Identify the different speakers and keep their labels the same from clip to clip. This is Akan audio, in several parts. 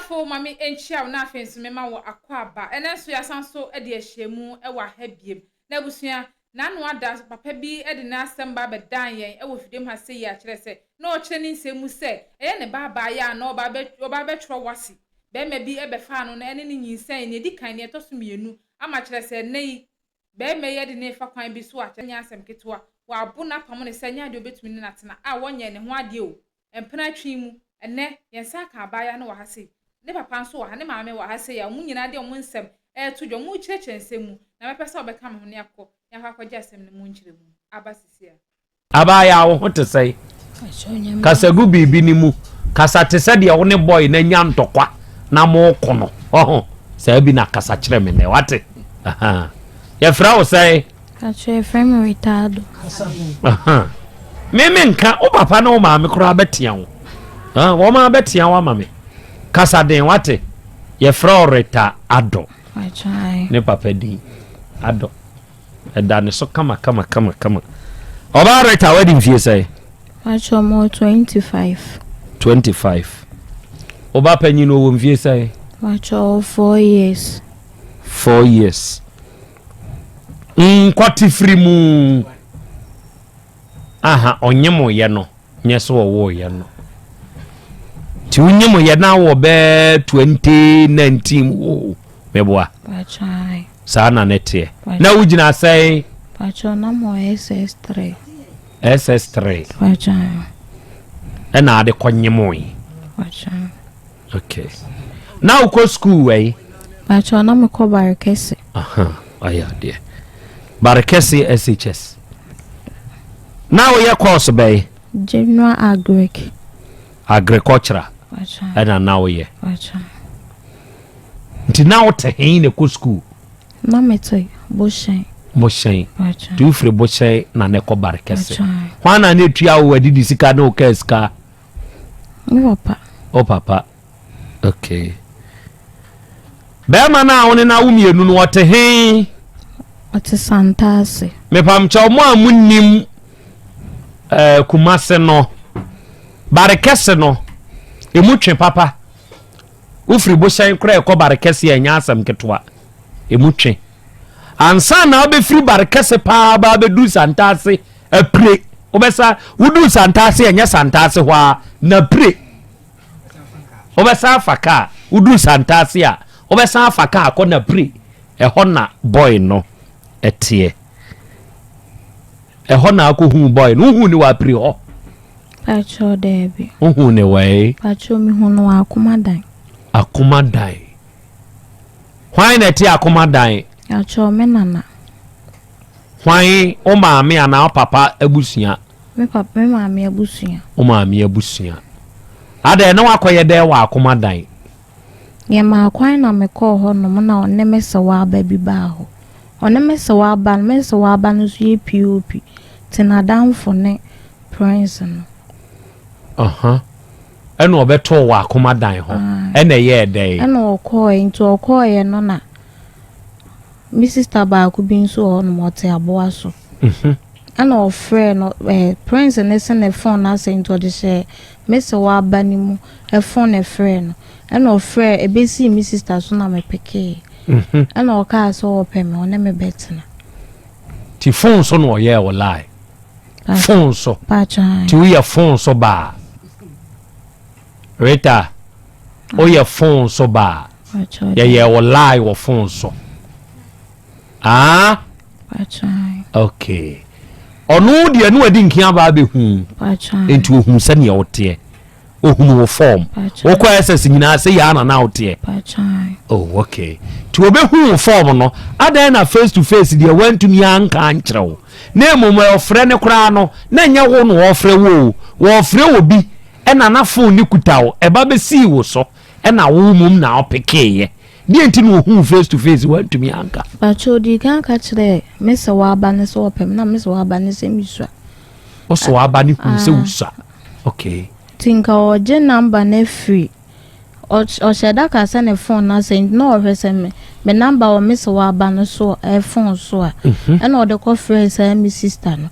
Speaker 1: Abusuafo, ma me nkyia wo na afei nso mema wo akwaaba. Ɛnnɛ nso yɛasan nso de ahyiamu wɔ ha biem. Na abusua, n'ano ada, papa bi de n'asɛm ba abɛdan yɛn wɔ fidiem ha sei a kyerɛ sɛ na ɔkyerɛ ne nsɛm mu sɛ ɛyɛ ne ba abaayaa na ɔba abɛ ɔba abɛtwerɛ wasi. Barima bi bɛfaa no na ɛne no nyinsɛn nea ɛdi kan, nea ɛtɔ so mmienu ama kyerɛ sɛ nnɛ yi Barima yi de no refa kwan bi so a kyerɛ nyɛ asɛm ketewa. Wɔabo no apamo no sɛ ɛnyɛ adeɛ a ɔbɛtumi ne no atena a wɔnyɛɛ ne ho adeɛ o. Mpena twe mu. Ɛnnɛ, yɛn nsa aka abaayewa no wɔ ha sei, ne papa nso wɔ ha, ne maame wɔ ha sei a wɔn nyinaa de wɔn nsɛm reto dwa, wɔrekyerɛkyerɛ nsɛm mu, na mɛpɛ sɛ wobɛka me ho na yɛakɔ na yɛakɔ akɔgye asɛm no mu nkyerɛmu aba seesei a.
Speaker 2: Abaayaa wo ho te sɛn? Kasa gu biribi no mu. Kasa te sɛ deɛ wo ne boy no anya ntɔkwa na moko no. Ɔho saa bi na kasa kyerɛ me nɛ wate. Yɛfrɛ wo sɛn?
Speaker 3: Kakyɛ yɛfrɛ me Ritado.
Speaker 2: Me me nka wo papa ne wo maame koraa bɛtea wo. Wɔn a bɛtea wo ama me. Kasa den wate. Yɛfrɛ wo Rita Adɔ. Ne papa din Adɔ. Ɛda ne so kama kama kama kama. Ɔbaa Rita wadi mfie sɛn?
Speaker 3: Pakyɛ mo 25.
Speaker 2: 25. Ɔba panyin no ɔwɔ mfie sɛn?
Speaker 3: Pakyɛ ɔwɔ 4 years.
Speaker 2: 4 years. Nkɔte firi mu. Aha ɔnye mo yɛ no nyɛ sɛ ɔwɔ yɛ no. Ti wonye mo yɛ na wɔ bɛɛ 2019 wo meboa. Saa na ne teɛ. Na wogyina sɛn?
Speaker 3: Pakyɛ na mo SS3.
Speaker 2: SS3.
Speaker 3: Pakyɛ.
Speaker 2: Ɛna ade kɔ nyemoe.
Speaker 3: Pakyɛ.
Speaker 2: Okay. Na wokɔ sukuu wɛi?
Speaker 3: Pakyɛ na mekɔ Barekɛse.
Speaker 2: Aha, ayɛ adeɛ. Barekɛse SHS. Na woyɛ course bɛyi?
Speaker 3: General Agric.
Speaker 2: Agricultural.
Speaker 3: Pakyɛ.
Speaker 2: Ɛna na woyɛ.
Speaker 3: Pakyɛ.
Speaker 2: Nti na wote he na ɛkɔ sukuu?
Speaker 3: Na mete Bohyɛn.
Speaker 2: Bohyɛn. Nti wofiri Bohyɛn na na ɛkɔ Barekɛse. Hwan na na ɛtua wo adidi sika ne wo kaa sika?
Speaker 3: Me papa.
Speaker 2: O papa. Okay. Bɛrima no a wo ne no awo mmienu no ɔte he?
Speaker 3: Ɔte Santase.
Speaker 2: Mepamkyɛw mo a monnim eh, Kumase no, Barekɛse no, emu twe papa. Wofiri Bohyɛn koraa ɛkɔ Barekɛse a ɛnyɛ asɛm ketewa. Emu twe. Ansa na wobɛfiri Barekɛse paa ba abɛduru Santase apire. Wobɛsa woduru Santase ɛnyɛ Santase hɔ a na pire. Wobɛsa afa kaa woduru Santase a wobɛsa afa kaa akɔ na pire. Ɛhɔ na boy no ɛteɛ. Ɛhɔ na akɔhuu boy no. Wohuu ne wɔ apire hɔ.
Speaker 3: Pakyɛw daabi.
Speaker 2: Wohuu ne wɔ
Speaker 3: Pakyɛw mehu no wɔ Akomadan.
Speaker 2: Akomadan. Hwan na ɛte Akomadan?
Speaker 3: Pakyɛw me nana.
Speaker 2: Hwan wo maame anaa wo papa abusua?
Speaker 3: Me papa me maame abusua.
Speaker 2: Wo maame abusua. Adɛn na wakɔyɛ dɛn wɔ Akomadan?
Speaker 3: Yɛmaa kwan na mekɔɔ hɔnom na ɔne me sewaa bi baa hɔ. Ɔne me sewaa ba no, me sewaa ba no nso yɛ POP. Nti n'adamfo ne Prince no.
Speaker 2: Ɔhɔ. Ɛna ɔbɛtoo wɔ akomadan hɔ. Ɛna ɛyɛɛ dɛn?
Speaker 3: Ɛna ɔkɔɔɛ nti ɔkɔɔɛ no na me sister baako bi nso wɔ hɔnom ɔte aboa so. Mhm. Ɛna ɔfrɛɛ no ɛɛ Prince ne se ne phone no asɛe nti ɔde hyɛɛ me sewaa ba no mu phone na ɛfrɛɛ no. Ɛna ɔfrɛɛ ebesii me sister so na mepekee. Mhm. Ɛna ɔkaa sɛ ɔpɛ me ɔne me bɛtena.
Speaker 2: Ti phone so na ɔyɛɛ wo lie. Phone so. Ti woyɛ phone so baa. Rita, woyɛ phone so baa. Yɛyɛ wo lie wɔ phone so. Ah? Okay. Ɔno deɛ ne wadi nkia baa bɛhu. Nti ohun sɛdeɛ woteɛ. Ohunu wo form. Wokɔ SS nyinaa sɛ yɛ ana na woteɛ. Oh, okay. Nti obehu wo form no, adɛn na face to face deɛ wantumi anka ankyerɛ wo. Na mmom ɔfrɛ no koraa no, na ɛnyɛ wo na ɔfrɛ wo o. Wɔfrɛ obi ɛna na phone no kuta wo, ɛba bɛsii wo so ɛna wo mmom na wopekeeɛ. Deɛ nti na ohuu face to face wantumi anka?
Speaker 3: Pakyɛ odii kan ka kyerɛɛ me sɛ waba no sɛ ɔpɛ me na me sɛ waba no sɛ mesua.
Speaker 2: Wo sɛ waba no huu sɛ wosua. Okay.
Speaker 3: Nti nka ɔgye number no afiri ɔhyɛ da ka sɛ ne phone no asɛe nti na ɔhwɛ sɛ me me number wɔ me sɛ waba no so ɛ phone so a mhm. ɛna ɔde kɔ frɛ saa me sister no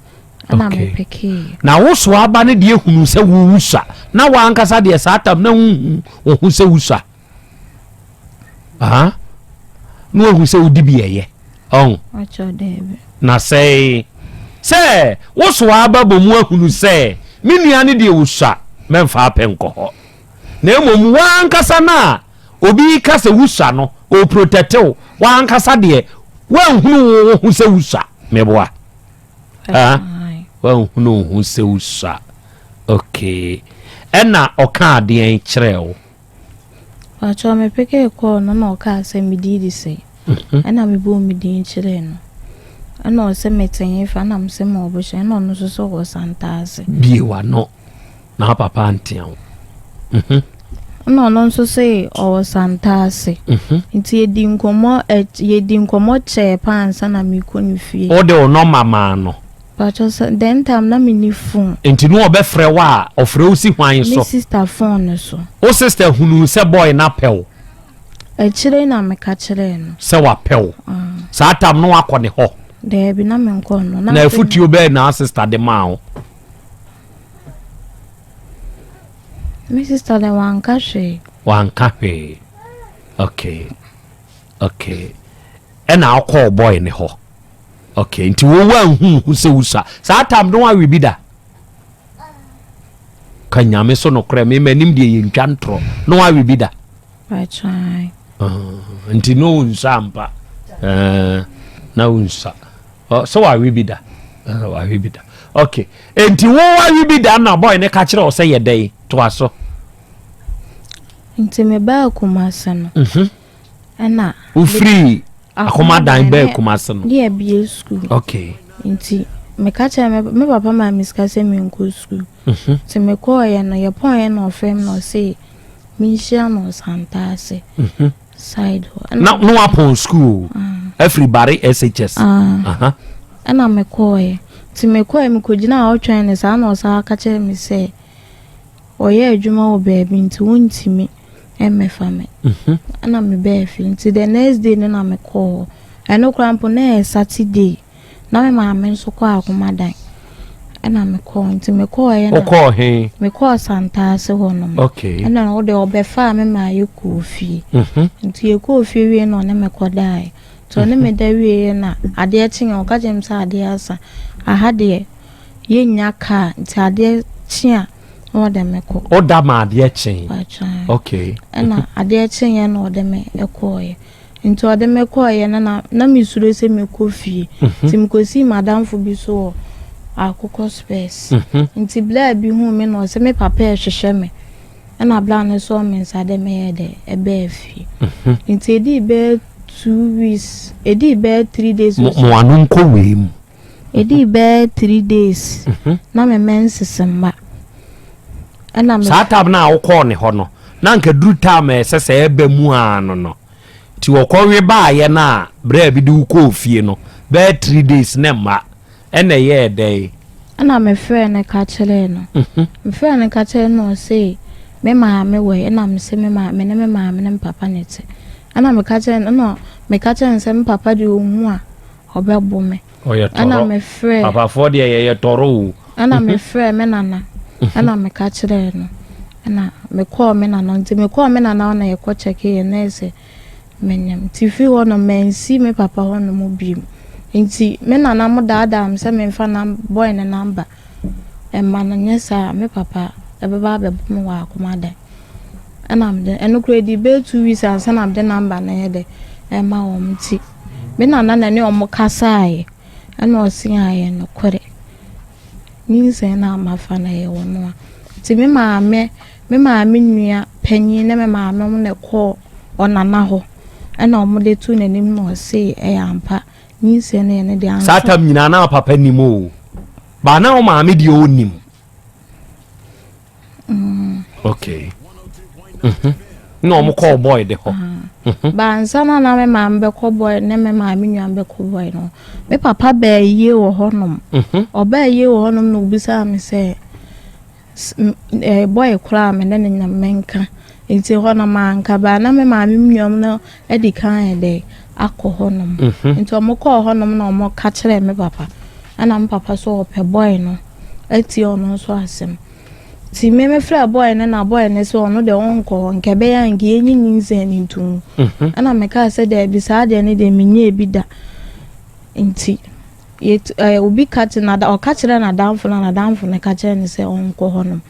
Speaker 3: ɛna me pekee.
Speaker 2: Na wo so aba no deɛ hunu sɛ wowu sa na wankasa deɛ saa tam na wohu wo ho sɛ wusua. Aha. Na wahu sɛ wodi bi ɛyɛ. Ɔn. Na sɛe sɛ woso aba bɔ mu ahunu sɛ me nua no deɛ wosua mɛmfa apɛ nkɔ hɔ. Na mmom w'ankasa no a obi ka sɛ wosua no, ɔprotɛte wo. W'ankasa deɛ woanhunu wo ho sɛ wosua. Meboa. Ah, woanhunu wo ho sɛ wosua. Okay. Ɛna ɔka adeɛn kyerɛɛ wo?
Speaker 3: Pakyɛw me pekee kɔɔ no na ɔkaa sɛ me din de sɛn ɛna me bɔɔ me din kyerɛɛ no ɛna ɔsɛ me te hefa ɛna me sɛ me wɔ Bohyɛn ɛna ɔno nso sɛ ɔwɔ Santase.
Speaker 2: Bie w'ano na wo papa antea wo.
Speaker 3: Mhm. Ɛna ɔno nso sɛ ɔwɔ Santase. Mhm. Nti yɛdi nkɔmmɔ yɛdi nkɔmmɔ kyɛɛ paa ansa na mekɔ ne fie.
Speaker 2: Wode wo nɔma maa no?
Speaker 3: Pakyɛw sɛ then time na me ni phone.
Speaker 2: Nti no ɔbɛfrɛ wo a ɔfrɛ wo si hwan so?
Speaker 3: Me sister phone no so.
Speaker 2: Wo sister hunuu sɛ boy no apɛ wo?
Speaker 3: Akyire na me ka kyerɛɛ no.
Speaker 2: Sɛ wapɛ wo? Saa tam no wakɔ ne hɔ?
Speaker 3: Daabi na me nkɔ no.
Speaker 2: Na afutuo bɛɛ na sister de maa wo?
Speaker 3: Me sister de wanka hwee.
Speaker 2: Wanka hwee. Okay. Okay. Ɛna ɔkɔɔ boy ne hɔ. Okay, nti wo wanhu hu sɛ wusua. Saa tam no wawe bi da. Ka nyame so nokorɛ me m'anim deɛ yɛntwa ntorɔ. No wawe bi da. Uh, nti no wonsua ampa. Uh, na wonsua. Uh, sɛ wawe bi da. Uh, wawe bi da. Okay. Nti wo wawe bi da na boy ne ka kyerɛ wo sɛ yɛ dɛn toa so.
Speaker 3: Nti mebaa Kumase no.
Speaker 2: Mhm. Mm
Speaker 3: Ɛna.
Speaker 2: Wofiri Akomadan bɛɛ Kumase no.
Speaker 3: Ne abie sukuu.
Speaker 2: Okay.
Speaker 3: Nti meka kyerɛ me me papa maa me sika sɛ menkɔ sukuu. Mhm. Nti mekɔɔyɛ no yɛpɔnyɛ na ɔfrɛ me na ɔse menhyia no Ɔsantaase.
Speaker 2: Mhm.
Speaker 3: Side hɔ.
Speaker 2: Na na wapɔn sukuu ah. afiri Bare SHS.
Speaker 3: Ah. Ɛna mekɔɔyɛ. Nti mekɔɔyɛ mekɔgyina a ɔtwɛn ne saa na ɔsan ka kyerɛ me sɛ ɔyɛ adwuma wɔ baabi nti wontumi mmɛfa me. Ɛna mebaa fie nti the next day no na mekɔɔ hɔ. Ɛno koraa mpo na ɛyɛ Saturday na me maame nso kɔ Akomadan. Ɛna mekɔɔ nti mekɔɔeɛ na
Speaker 2: Wokɔɔ he?
Speaker 3: Mekɔɔ Santase hɔ nom.
Speaker 2: Okay.
Speaker 3: Ɛna wo deɛ ɔbɛfaa me maa yɛkɔɔ fie. Nti yɛkɔɔ fie wie na ɔne me kɔdaeɛ. Nti ɔne me da wieeɛ na adeɛ kyeeɛ ɔka kyerɛɛ me sɛ adeɛ asa. Aha deɛ yɛnnya kaa nti adeɛ kye a na ɔde me kɔ.
Speaker 2: Woda ma adeɛ kyee? Okay.
Speaker 3: Ɛna adeɛ kyeeɛ na ɔde me kɔɔeɛ. Nti ɔde me kɔɔeɛ no na na mesuro sɛ mekɔ fie. Mhm. Nti mekɔsii m'adamfo bi so wɔ Akokɔ Spurs.
Speaker 2: Mhm.
Speaker 3: Nti bla bi huu me na ɔsɛ me papa ɛhwehwɛ me. Ɛna bla no sɔɔ me nsa de meyɛ dɛ ɛbɛɛ fie.
Speaker 2: Mhm.
Speaker 3: Nti ɛdii bɛyɛ 2 weeks, ɛdii bɛyɛ 3 days.
Speaker 2: Mo ano nkɔ wei mu.
Speaker 3: Ɛdii bɛyɛ 3 days na me menses mma. Ɛna me.
Speaker 2: Saa time no a wokɔɔ ne hɔ no, na anka duru time a ɛsɛ sɛ ɛba mu a no no. Nti wɔkɔwe baayɛ no a berɛ a bi de wokɔɔ fie no, bɛyɛ 3 days ne mma. Ɛna ɛyɛɛ dɛn?
Speaker 3: Ɛna mefrɛɛ no ka kyerɛɛ no. Mefrɛɛ no ka kyerɛɛ no na ɔse me maame wɔ he? Ɛna mese me maame, me ne me maame ne me papa na ɛte. Ɛna meka kyerɛɛ no, ɛna meka kyerɛɛ no sɛ me papa deɛ ɔhu a ɔbɛbo me.
Speaker 2: Ɔyɛ tɔrɔ.
Speaker 3: Ɛna mefrɛɛ.
Speaker 2: Papafoɔ deɛ yɛyɛ tɔrɔ o.
Speaker 3: Ɛna mefrɛɛ me nana. Ɛna meka kyerɛɛ no. Ɛna mekɔɔ me nana nti mekɔɔ me nana hɔ na yɛkɔ kyɛkeeɛ na ɛyɛ sɛ menyem. Nti firi hɔ no mansi me papa hɔ nom bio. Nti me nana mo daadaa me sɛ memfa nam boy no number mma no nyɛ saa a me papa ɛbɛba abɛbo me wɔ Akomadan. Ɛna mede ɛno koraa ɛdii bɛyɛ 2 weeks ansa na mede number no yɛ dɛ ɛma wɔn nti me nana na ne wɔn kasaeɛ ɛna ɔse ayɛ nokorɛ nyinsɛn no a mafa no ɛyɛ ɔno a. Nti me maame me maame nua panyin ne me maame wɔn na ɛkɔɔ ɔnana hɔ ɛna wɔn de too n'anim na ɔse ɛyɛ ampa nyinsɛn no yɛ ne deɛ
Speaker 2: Saa tam nyinaa na papa nim o. Ba na wo maame deɛ ɔnim. Okay. Mhm. Na wɔn kɔɔ boy de hɔ.
Speaker 3: Mhm. Bansa na na me maame bɛkɔ boy ne me maame nua bɛkɔ boy no. Me papa bɛɛ yie wɔ hɔnom. Ɔbɛɛ yie wɔ hɔnom na obisaa me sɛ boy koraa me ne ne nyam menka. Nti hɔ no manka baa na me maame nua no adi kan ayɛ dɛ akɔ hɔnom. Nti wɔn kɔɔ hɔnom na wɔn ka kyerɛɛ me papa. Ɛna me papa so ɔpɛ boy no atie ɔno nso asɛm. Nti me mefrɛɛ boy no na boy no sɛ ɔno deɛ ɔnkɔ hɔ nka ɛbɛyɛ a nka yɛnyi nyinsɛn no nto mu. Mhm. Ɛna mekaa sɛ daabi saa deɛ no deɛ menyɛɛ bi da. Nti yɛtu ɛɛ obi ka kyerɛ nada ɔka kyerɛ n'adamfo na n'adamfo no ka kyerɛ no sɛ ɔnkɔ hɔnom.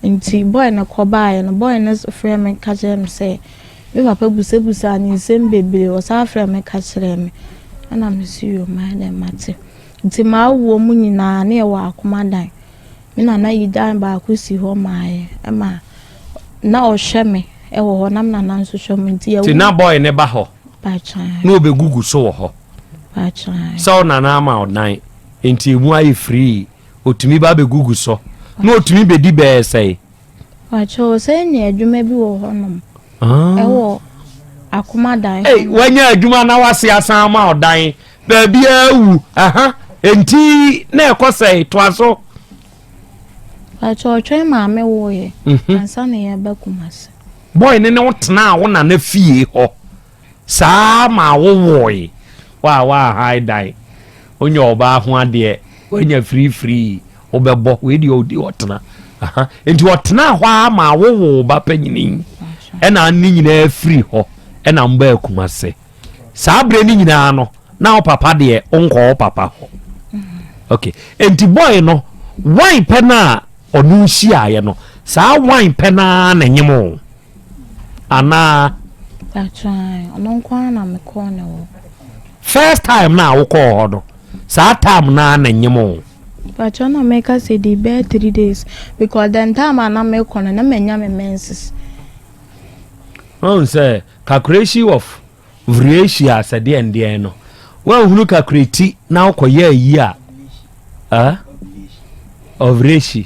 Speaker 3: Nti boy no kɔ baeɛ no boy no frɛ me ka kyerɛ me sɛ me papa busabusaa ne nsɛm bebree ɔsan frɛ me ka kyerɛ me ɛna mesi yo mayɛ dɛ mate. Nti m'awoɔ mu nyinaa ne yɛwɔ akomadan. Me nana yi dan baako si hɔ maa yɛn ma na ɔhwɛ me wɔ hɔ na me nana nso hwɛ me nti yɛwo.
Speaker 2: Ti na boy ne ba hɔ. Na ɔbɛgugu so wɔ hɔ. Sɛ wo nana ama ɔdan nti emu ayɛ free otumi ba bɛgugu so na otumi bɛdi bɛɛ sɛe.
Speaker 3: Pakyɛw sɛ nya adwuma bi wɔ hɔnom. Ah. Ɛwɔ akomadan.
Speaker 2: Ei, wanya adwuma na wase asan ama ɔdan. Baabi awu. Aha. Enti na ɛkɔ sɛe toa so.
Speaker 3: Pakyɛw ɔtwɛn maame woeɛ. Mhm. Ansa na yɛba Kumasi.
Speaker 2: Boy ne ne wo tenaa wo nana fie hɔ. Saa ma wowoe. Wa wa han dan. Wonya ɔbaa ho adeɛ. Wanya firifiri. Wobɛbɔ. Wei deɛ ɔdi ɔtena. Aha. Nti ɔtenaa hɔ ara ma wowoo ba panyini. Ɛna ne nyinaa firi hɔ. Ɛna mbaa Kumase. Saa berɛ no nyinaa no, na wo papa deɛ wonkɔ wo papa hɔ. Okay. Nti boy no, wan pɛ no a ɔno hyiaeɛ no, saa wan pɛ no ara na ɛnyem wo. Anaa?
Speaker 3: Pakyɛ, ɔno nko ara na mekɔɔ ne hɔ.
Speaker 2: First time na wokɔɔ hɔ no, saa time no ara na nyem wo.
Speaker 3: Pakyɛ na meka sɛ di bɛyɛ 3 days because the time a na mekɔ no na manya me menses.
Speaker 2: Ɔn sɛ calculation of variation a sɛ deɛn deɛn no woanhunu calculate na wokɔyɛ ayi a eh? Ovration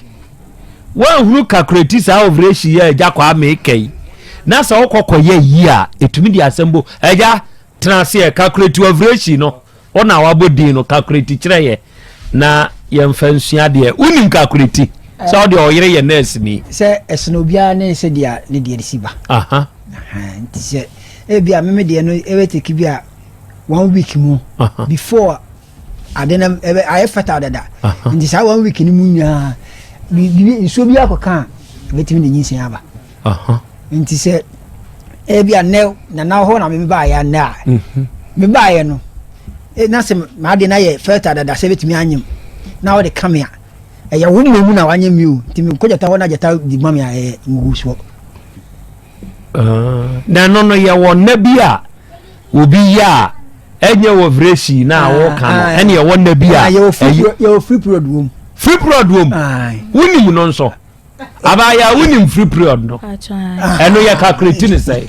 Speaker 2: woanhunu calculate saa ovration yɛ agya kɔ ameka yi na sɛ wokɔkɔyɛ yi a ɛtumi de asɛm bo agya tena aseɛ calculate ovration no wo na wabɔ din no calculate kyerɛ yɛ na yɛmfa nsua adeɛ wonim calculate sɛ wode ɔyere yɛ nurse ni
Speaker 4: sɛ ɛsono obiara ne sɛdeɛ ne deɛ de si ba nti sɛ ebi a meme deɛ no ɛbɛteki bi a one week mu before ade no ɛbɛ ayɛ fertile dada nti saa one week no mu nyinaa biribi nsuo bi akɔka a ɛbɛtumi de nyinsɛn aba nti sɛ ebi a nnɛ nana hɔ na meme baayɛ nnɛ a mhm. me baayɛ no e, na sɛ m'ade no ayɛ fertile dada sɛ ɛbɛtumi anyem na wɔde ka me a ɛyɛ wo mmom na wanyɛ mi o nti mekɔ gyata hɔ na gyata di ma me a ɛyɛ ngugusoɔ.
Speaker 2: Ah, na ɛno no yɛwɔ nna bi a obi yɛ a ɛnyɛ wɔ vresi na a wɔka no ah, ɛne ɛwɔ nna bi a
Speaker 4: ah, yɛwɔ free period wom
Speaker 2: free period wom wonim no nso abaayɛ wonim free period no ɛno yɛ calculate ne sɛ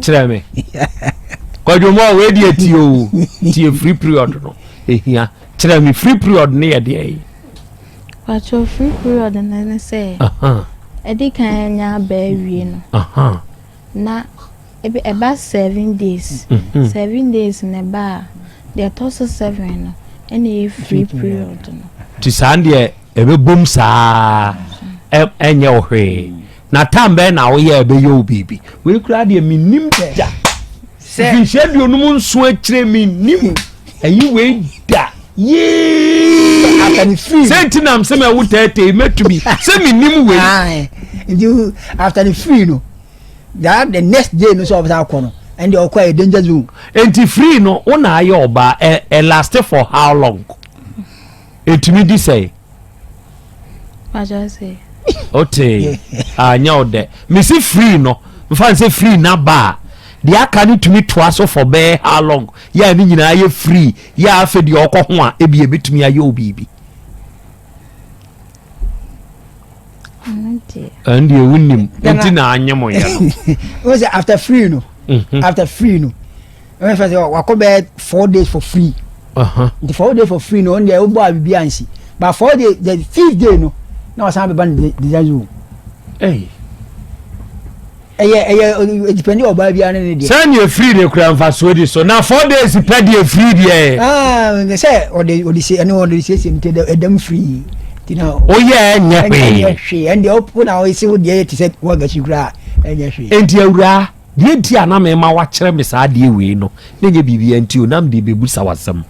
Speaker 2: kyerɛ me kwadwomɔ wei deɛ tie o tie free period no ɛhia kyerɛ me free period no yɛ deɛ yi
Speaker 3: Patrɔ free period no ne sɛ ɛdi kan anya aba awie no na ebi ɛba 7 days. 7 days na ɛba a, deɛ ɛtɔ so seven no ɛna ɛyɛ free period no.
Speaker 2: Nti saa deɛ ɛbɛbom saa ɛnyɛ wo hwee na tam bɛn na woyɛ ɛbɛyɛ wo biribi wei koraa deɛ mennim da mfinhyia 57 akyire mennim ɛyi wei da yee sɛ nti nam sɛ mɛwo tɛɛtɛi mɛtumi sɛ mennim wei.
Speaker 4: Nti after the free no, that the next day no sɛ ɔbɛsa akɔ no ɛnde ɔkɔ ɛyɛ danger zone.
Speaker 2: Nti free no wo na ayɛ ɔbaa ɛ ɛ last for how long? Ɛtumi di sɛe? Wote anyɛ wo dɛ mesi free no mfa n sɛ free na ba a deɛ aka no tumi toa so for bɛyɛ how long yɛ a ne nyinaa yɛ free yɛ a afei deɛ ɔkɔ ho a ebi ebɛtumi ayɛ wo biribi. Ɛno deɛ wonim nti na anye mo yɛ no.
Speaker 4: Wọ́n sɛ after free no after free no wọ́n fẹ́ sɛ wakɔ bɛyɛ 4 days for free nti 4 days for free no ɔno deɛ wobɔ a biribi ansi but 4 days, the fifth day no na wasan bɛba no design zone. Ɛyɛ ɛyɛ depend ɔbaa biara ne ne deɛ.
Speaker 2: Sɛ nea free de kura nfasoɔ di so na 4 days pɛ deɛ free deɛ.
Speaker 4: Aa sɛ ɔde ɔde se ɛne ɔde siesie nti ɛdɛm free ti na.
Speaker 2: Oyɛ ɛnyɛ hwee.
Speaker 4: Ɛnyɛ hwee ɛndeɛ ɔpo na ɔsi wo deɛ te sɛ wɔgasi kura ɛnyɛ hwee.
Speaker 2: Nti awuraa deɛ nti a na mema wakyerɛ me saa adeɛ wei no na ɛnyɛ biribi nti o na mede bɛbusa w'asɛm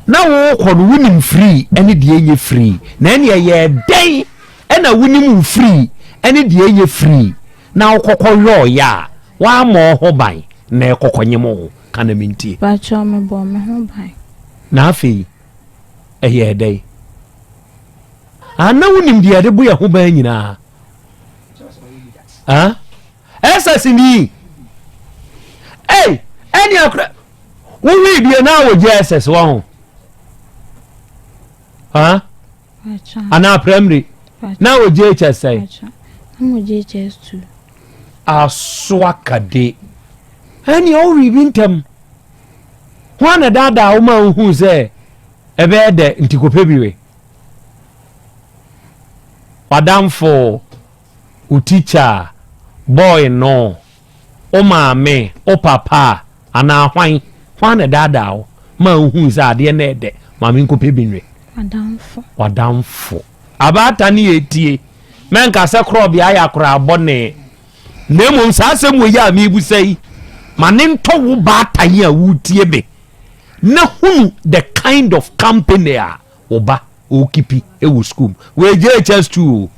Speaker 2: na wokɔ no wonim free ɛne deɛ ɛnyɛ free na ɛne ɛyɛ dɛn. Ɛna wonim wo free ɛne deɛ ɛnyɛ free na wokɔkɔ yɔɔyɛ a woammɔ wo ho ban na ɛkɔkɔ nyem wo ka na mentie.
Speaker 3: Pakyɛw mebɔɔ me ho ban.
Speaker 2: Na afei ɛyɛɛ dɛn? Ah na wonim deɛ yɛde bo yɛ ho ban nyinaa? Ah SS ni ei ɛne akora wohwee bie na wɔ JSS wɔ ho ah anaa primary na wɔ JHS sɛn? Aso akade ɛne ɔwee bi ntɛm ho ana daadaa wo ma wohuu sɛ ɛbɛyɛ dɛ nti kɔpɛ bi we wadamfo wo teacher boy no wo maame wo papa anaa hwan hwan na ɛdaadaa wo ma wohuu sɛ adeɛ no ɛdɛ maame nkɔpɛ bi nwe wadamfo abaata ne yɛtie mɛnka sɛ korɔbea ayɛ akoraa bɔne na mmom saa asɛm wɔ yi a mebusa yi ma ne ntɔ wo baatan a wotie me na hunu the kind of company a wo ba ɔrekipi wɔ sukuu mu. Wei JHS 2 o,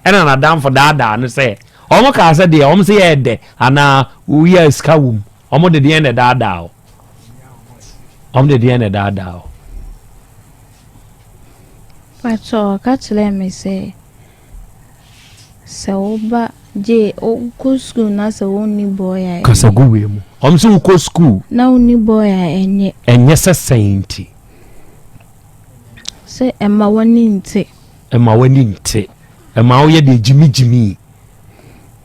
Speaker 2: ɛna n'adamfo daadaa no sɛ wɔn kaa sɛ deɛ wɔn sɛ yɛ dɛ anaa woyɛ sika wɔ mu. Wɔn de deɛ na ɛdaadaa o. Wɔn de deɛ na ɛdaadaa o.
Speaker 3: Pakyɛ ɔka kyerɛɛ me sɛ Sɛ wo ba gye wokɔ sukuu na sɛ wonni boy a ɛnyɛ.
Speaker 2: Kasa gu wei mu. Wɔn sɛ wokɔ sukuu.
Speaker 3: Na wonni boy a ɛnyɛ.
Speaker 2: Ɛnyɛ sɛ sɛn nti.
Speaker 3: Sɛ ɛma w'ani nte.
Speaker 2: Ɛma w'ani nte. Ɛma woyɛ deɛ gyimi gyimi.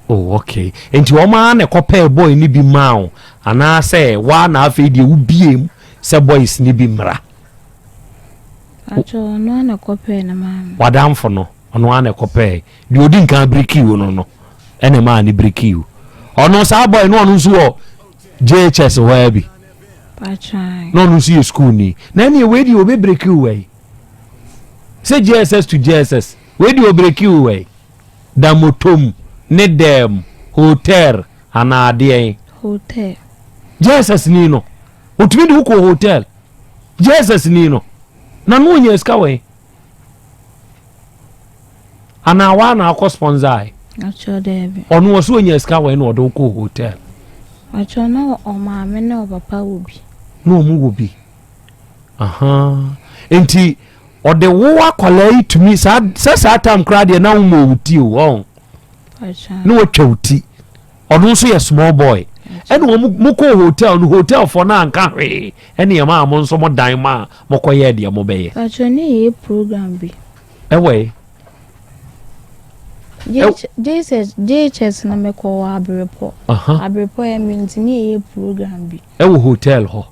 Speaker 2: Oh okay. Nti wɔn ara na ɛkɔpɛɛ boy no bi maa wo anaasɛ waa na afei deɛ wobie mu sɛ boys no bi mmra.
Speaker 3: Pakyɛ ɔno ara na ɛkɔpɛɛ no maa me.
Speaker 2: W'adamfo no. Ɔno ara na ɛkɔpɛɛ deɛ ɔdi nkan birikii wo no no ɛna ɛmaa ne birikii wo. Ɔno saa boy no ɔno nso wɔ JHS hɔ ara bi. Na ɔno nso yɛ school ni. Na ɛneɛ wei deɛ ɔbɛ birikii wo wai. Sɛ JSS to JSS wei deɛ ɔbirikii wo wai. Damotom ne dɛm hotel anaa adeɛn.
Speaker 3: Hotel.
Speaker 2: JSS ni no ɔtumi de wo kɔ hotel. JSS ni no na no ɔnya sika wɛn. Anaa waa na akɔ sponsor ae?
Speaker 3: Akyɛ daabi.
Speaker 2: Ɔno ɔso onya sika wɛn na ɔde wo kɔɔ hotel?
Speaker 3: Akyɛ na ɔmaame ne ɔpapa wɔ bi.
Speaker 2: Na ɔmo wɔ bi. Ahaa. Nti ɔde wo akwadaa yi tumi saa sɛ saa tam koraa deɛ na wo mɔ wo ti o ɔn. Na watwa wo ti. Ɔno nso yɛ small boy. Ɛna wɔn mo kɔɔ hotel no hotel fɔ no anka hwee ɛne ɛma a mo nso mo dan ma mo kɔ yɛ deɛ mo bɛyɛ.
Speaker 3: Patrɔ ne yɛ program bi.
Speaker 2: Ɛwɔ yi.
Speaker 3: JHS JHS na mekɔ wɔ Abrepɔ. Abrepɔ yɛ mi nti ne yɛ program bi.
Speaker 2: Ɛwɔ hotel hɔ.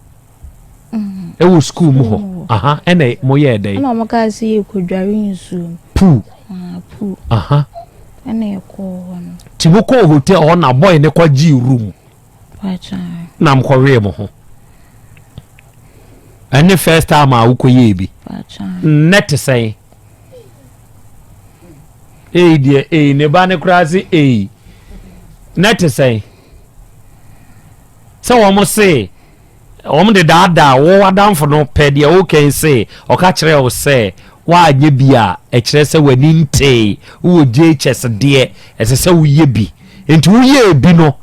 Speaker 2: Ɛwɔ school mu hɔ. Aha ɛna mo yɛ dɛ.
Speaker 3: Ɛna wɔn kaa sɛ yɛ kɔ dware nsuo mu.
Speaker 2: Pool.
Speaker 3: Ah pool.
Speaker 2: Aha.
Speaker 3: Ɛna yɛ kɔɔ hɔ no.
Speaker 2: Ti mo kɔɔ hotel hɔ na boy ne kɔ gyee room. Na mo kɔ wee mo ho. Ɛne first time a wokɔ yɛɛ bi. Nnɛ te sɛn? Ei deɛ ei ne ba ne koraa se ei. Nnɛ te sɛn? Sɛ wɔn se wɔn de daadaa wo adamfo no pɛ deɛ woka se ɔka kyerɛ wo sɛ woanyɛ bi a ɛkyerɛ sɛ w'ani ntee wowɔ JHS deɛ ɛsɛ sɛ woyɛ bi nti woyɛɛ bi no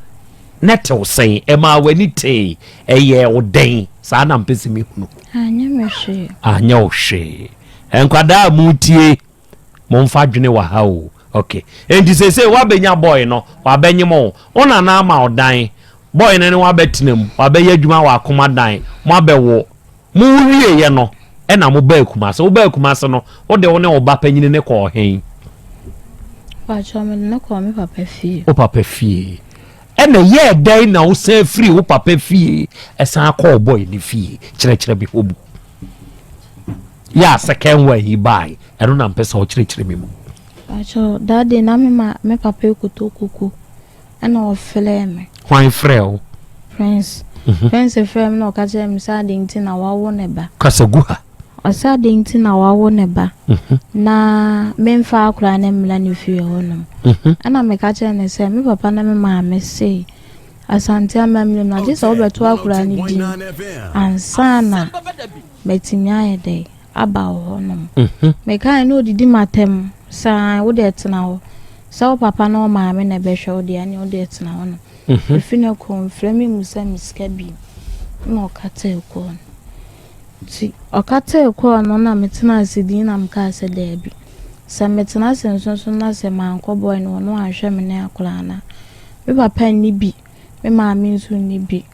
Speaker 2: na ɛtew sɛn ɛmaa w'ani tee ɛyɛɛ wo dɛn saa na mpɛ sɛ mehunu
Speaker 3: anyɛ me hwee
Speaker 2: anyɛ wo hwee nkwadaa a mutie Momfa adwene wɔ ha o. Ok. Enti seesei woabɛnya boy no, wabɛnyem wo. Wo nana ama wo dan. Boy no ne wo abɛtena mu, wabɛyɛ adwuma wɔ akoma dan, moabɛwo. Mowo wieeɛ no, ɛna mobaa Kumase. Wobaa Kumase no, wode wo ne wo ba panyini no kɔɔ hen?
Speaker 3: Mpakyɛw, mede no kɔɔ me papa fie.
Speaker 2: Wo papa fie. Ɛna ɛyɛɛ dɛn na wosan firii wo papa fie san kɔɔ boy no fie? Kyerɛkyerɛ me hɔ mu. Yɛ a second one yi bae, ɛno na mpɛ sɛ ɔkyerɛkyerɛ me mu.
Speaker 3: Pakyɛw, that day na me ma me papa ekoto koko ɛna ɔfrɛɛ me.
Speaker 2: Hwan frɛɛ wo?
Speaker 3: Prince. Mm-hmm. Prince frɛɛ me na ɔka kyerɛɛ me sɛ adɛn nti na wawo ne ba.
Speaker 2: Kasa gu ha.
Speaker 3: Ɔsɛ adɛn nti na wawo ne ba mm-hmm. na memfa akora ne mmra ne fie hɔnom. Mm-hmm. Ɛna meka kyerɛɛ ne sɛ me papa ne me maame sei Asante amammerɛ mu na gye sɛ wobɛto akora no din ansa na Matumi ayɛ dɛn aba wo hɔnom? Mekae na odidi m'atɛm. Saa wo deɛ tena hɔ. Sɛ wo papa ne wo maame na ɛbɛhwɛ wo deɛ ɛneɛ wo deɛ tena hɔ nom. Ɛfiri no kɔ ɔmfrɛ me mmusa me sika bio. Ɛna ɔkatee kɔɔ no. Nti ɔkatee kɔɔ no na metenaa ase dinn na mekaa sɛ daabi. Sɛ metena ase nso so na sɛ mankɔ boy no hɔ na wanhwɛ me ne akwadaa no a, me papa nni bi, me maame nso nni bi.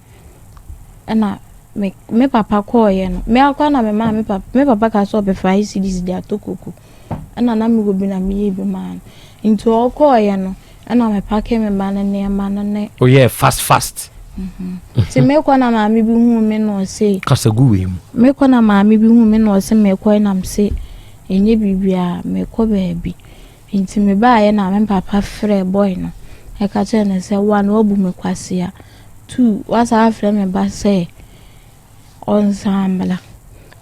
Speaker 3: Ɛna me me papa kɔɔeɛ no, me ara koraa na memaa me papa, me papa kaa sɛ ɔpɛ five cedis de atɔ koko. Ɛna na mewɔ bi na meyɛɛ bi maa no. Nti ɔkɔɔeɛ no, ɛna mepake me ba no nneɛma no ne.
Speaker 2: Woyɛɛ fast fast.
Speaker 3: Nti mekɔ na maame bi huu me na ɔse.
Speaker 2: Kasa gu wei mu.
Speaker 3: Mekɔ na maame bi huu me na ɔse mekɔ na mese ɛnyɛ biribiara mekɔ baabi. Nti mebaeɛ na me papa frɛɛ boy no ɛka kyerɛɛ no sɛ one wabu me kwasea, two wasan afrɛ me ba sɛ ɔnsan mmra.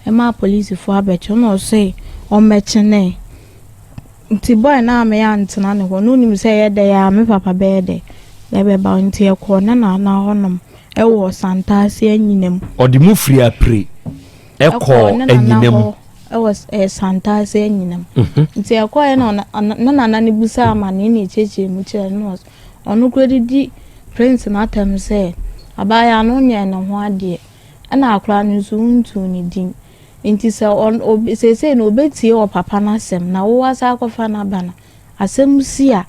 Speaker 3: Ɛmaa polisifoɔ abɛkye no na ɔse ɔmmɛkye ne. Nti boy no ammɛyɛ antena ne hɔ na onim sɛ ɛyɛ dɛ a me papa bɛyɛ dɛ ɛbɛba nti ɛkɔɔ ne nana hɔnom ɛwɔ Santase Anyinam.
Speaker 2: Ɔde mu firi apire ɛkɔɔ Anyinam.
Speaker 3: Ɛwɔ ɛɛ Santase Anyinam. Mhm. Nti ɛkɔɛ na ne nana no busaa amaneɛ na ɛkyerɛkyerɛ mu kyerɛ no ɔno koraa didi Prince no atɛm sɛ abaayewa no nyɛɛ ne ho adeɛ ɛna akwadaa no nso wontuu ne din. Nti sɛ ɔn ob seesei no obetie ɔpapa no asɛm na wo asan akɔfa no aba no, asɛm si a,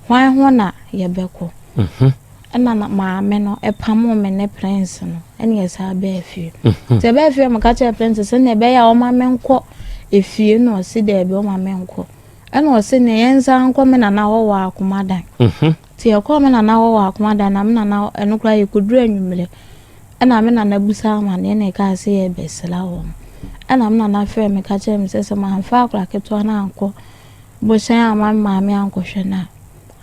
Speaker 3: hwan ho na yɛbɛkɔ? Ɛna na maame no pamoo me ne Prince no, ɛna yɛsan baa fie. Nti yɛbaa fie a meka kyerɛɛ Prince sɛnea ɛbɛyɛ a ɔma menkɔ efie na ɔse daabi ɔma menkɔ. Ɛna ɔse nea yɛnsan nkɔ me nana hɔ wɔ Akomadan. Nti yɛkɔɔ me nana hɔ wɔ Akomadan na me nana ɛno koraa yɛkɔduru anwummerɛ. Ɛnna me nana bisaa amanneɛ na ɛkaa sɛ yɛrebɛsra wɔn. Ɛnna me nana frɛɛ me ka kyerɛɛ me sɛ, sɛ mamfa akwadaa ketewa no ankɔ bohyɛn amma me maame ankɔhwɛ no a,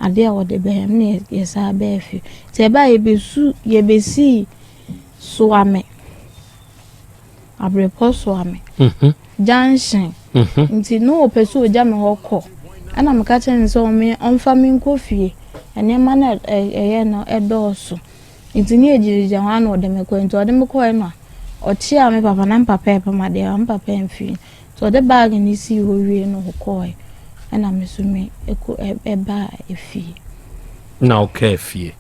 Speaker 3: adeɛ a wɔde bɛyɛ me na yɛsan baa fie. Nti ɛbaa yɛbɛsu yɛbɛsii Soame, Abrepɔ Soame mhm. junction. Mhm. Nti na ɔpɛ sɛ ɔgya me hɔ kɔ. Ɛnna meka kyerɛɛ no sɛ ɔmfa me nkɔ fie. Nneɛma no ɛyɛ no ɛdɔɔso. Nti ne yɛgyinagyina hɔ a na ɔde me kɔe. Nti ɔde me kɔe no a, ɔkyeaa me papa na me papa repam adeɛ a me papa amfiri no. Nti ɔde bag no sii hɔ wie no ɔkɔe. Ɛna me nso me ɛkɔ ɛbaa efie.
Speaker 2: Na ɔkaa fie.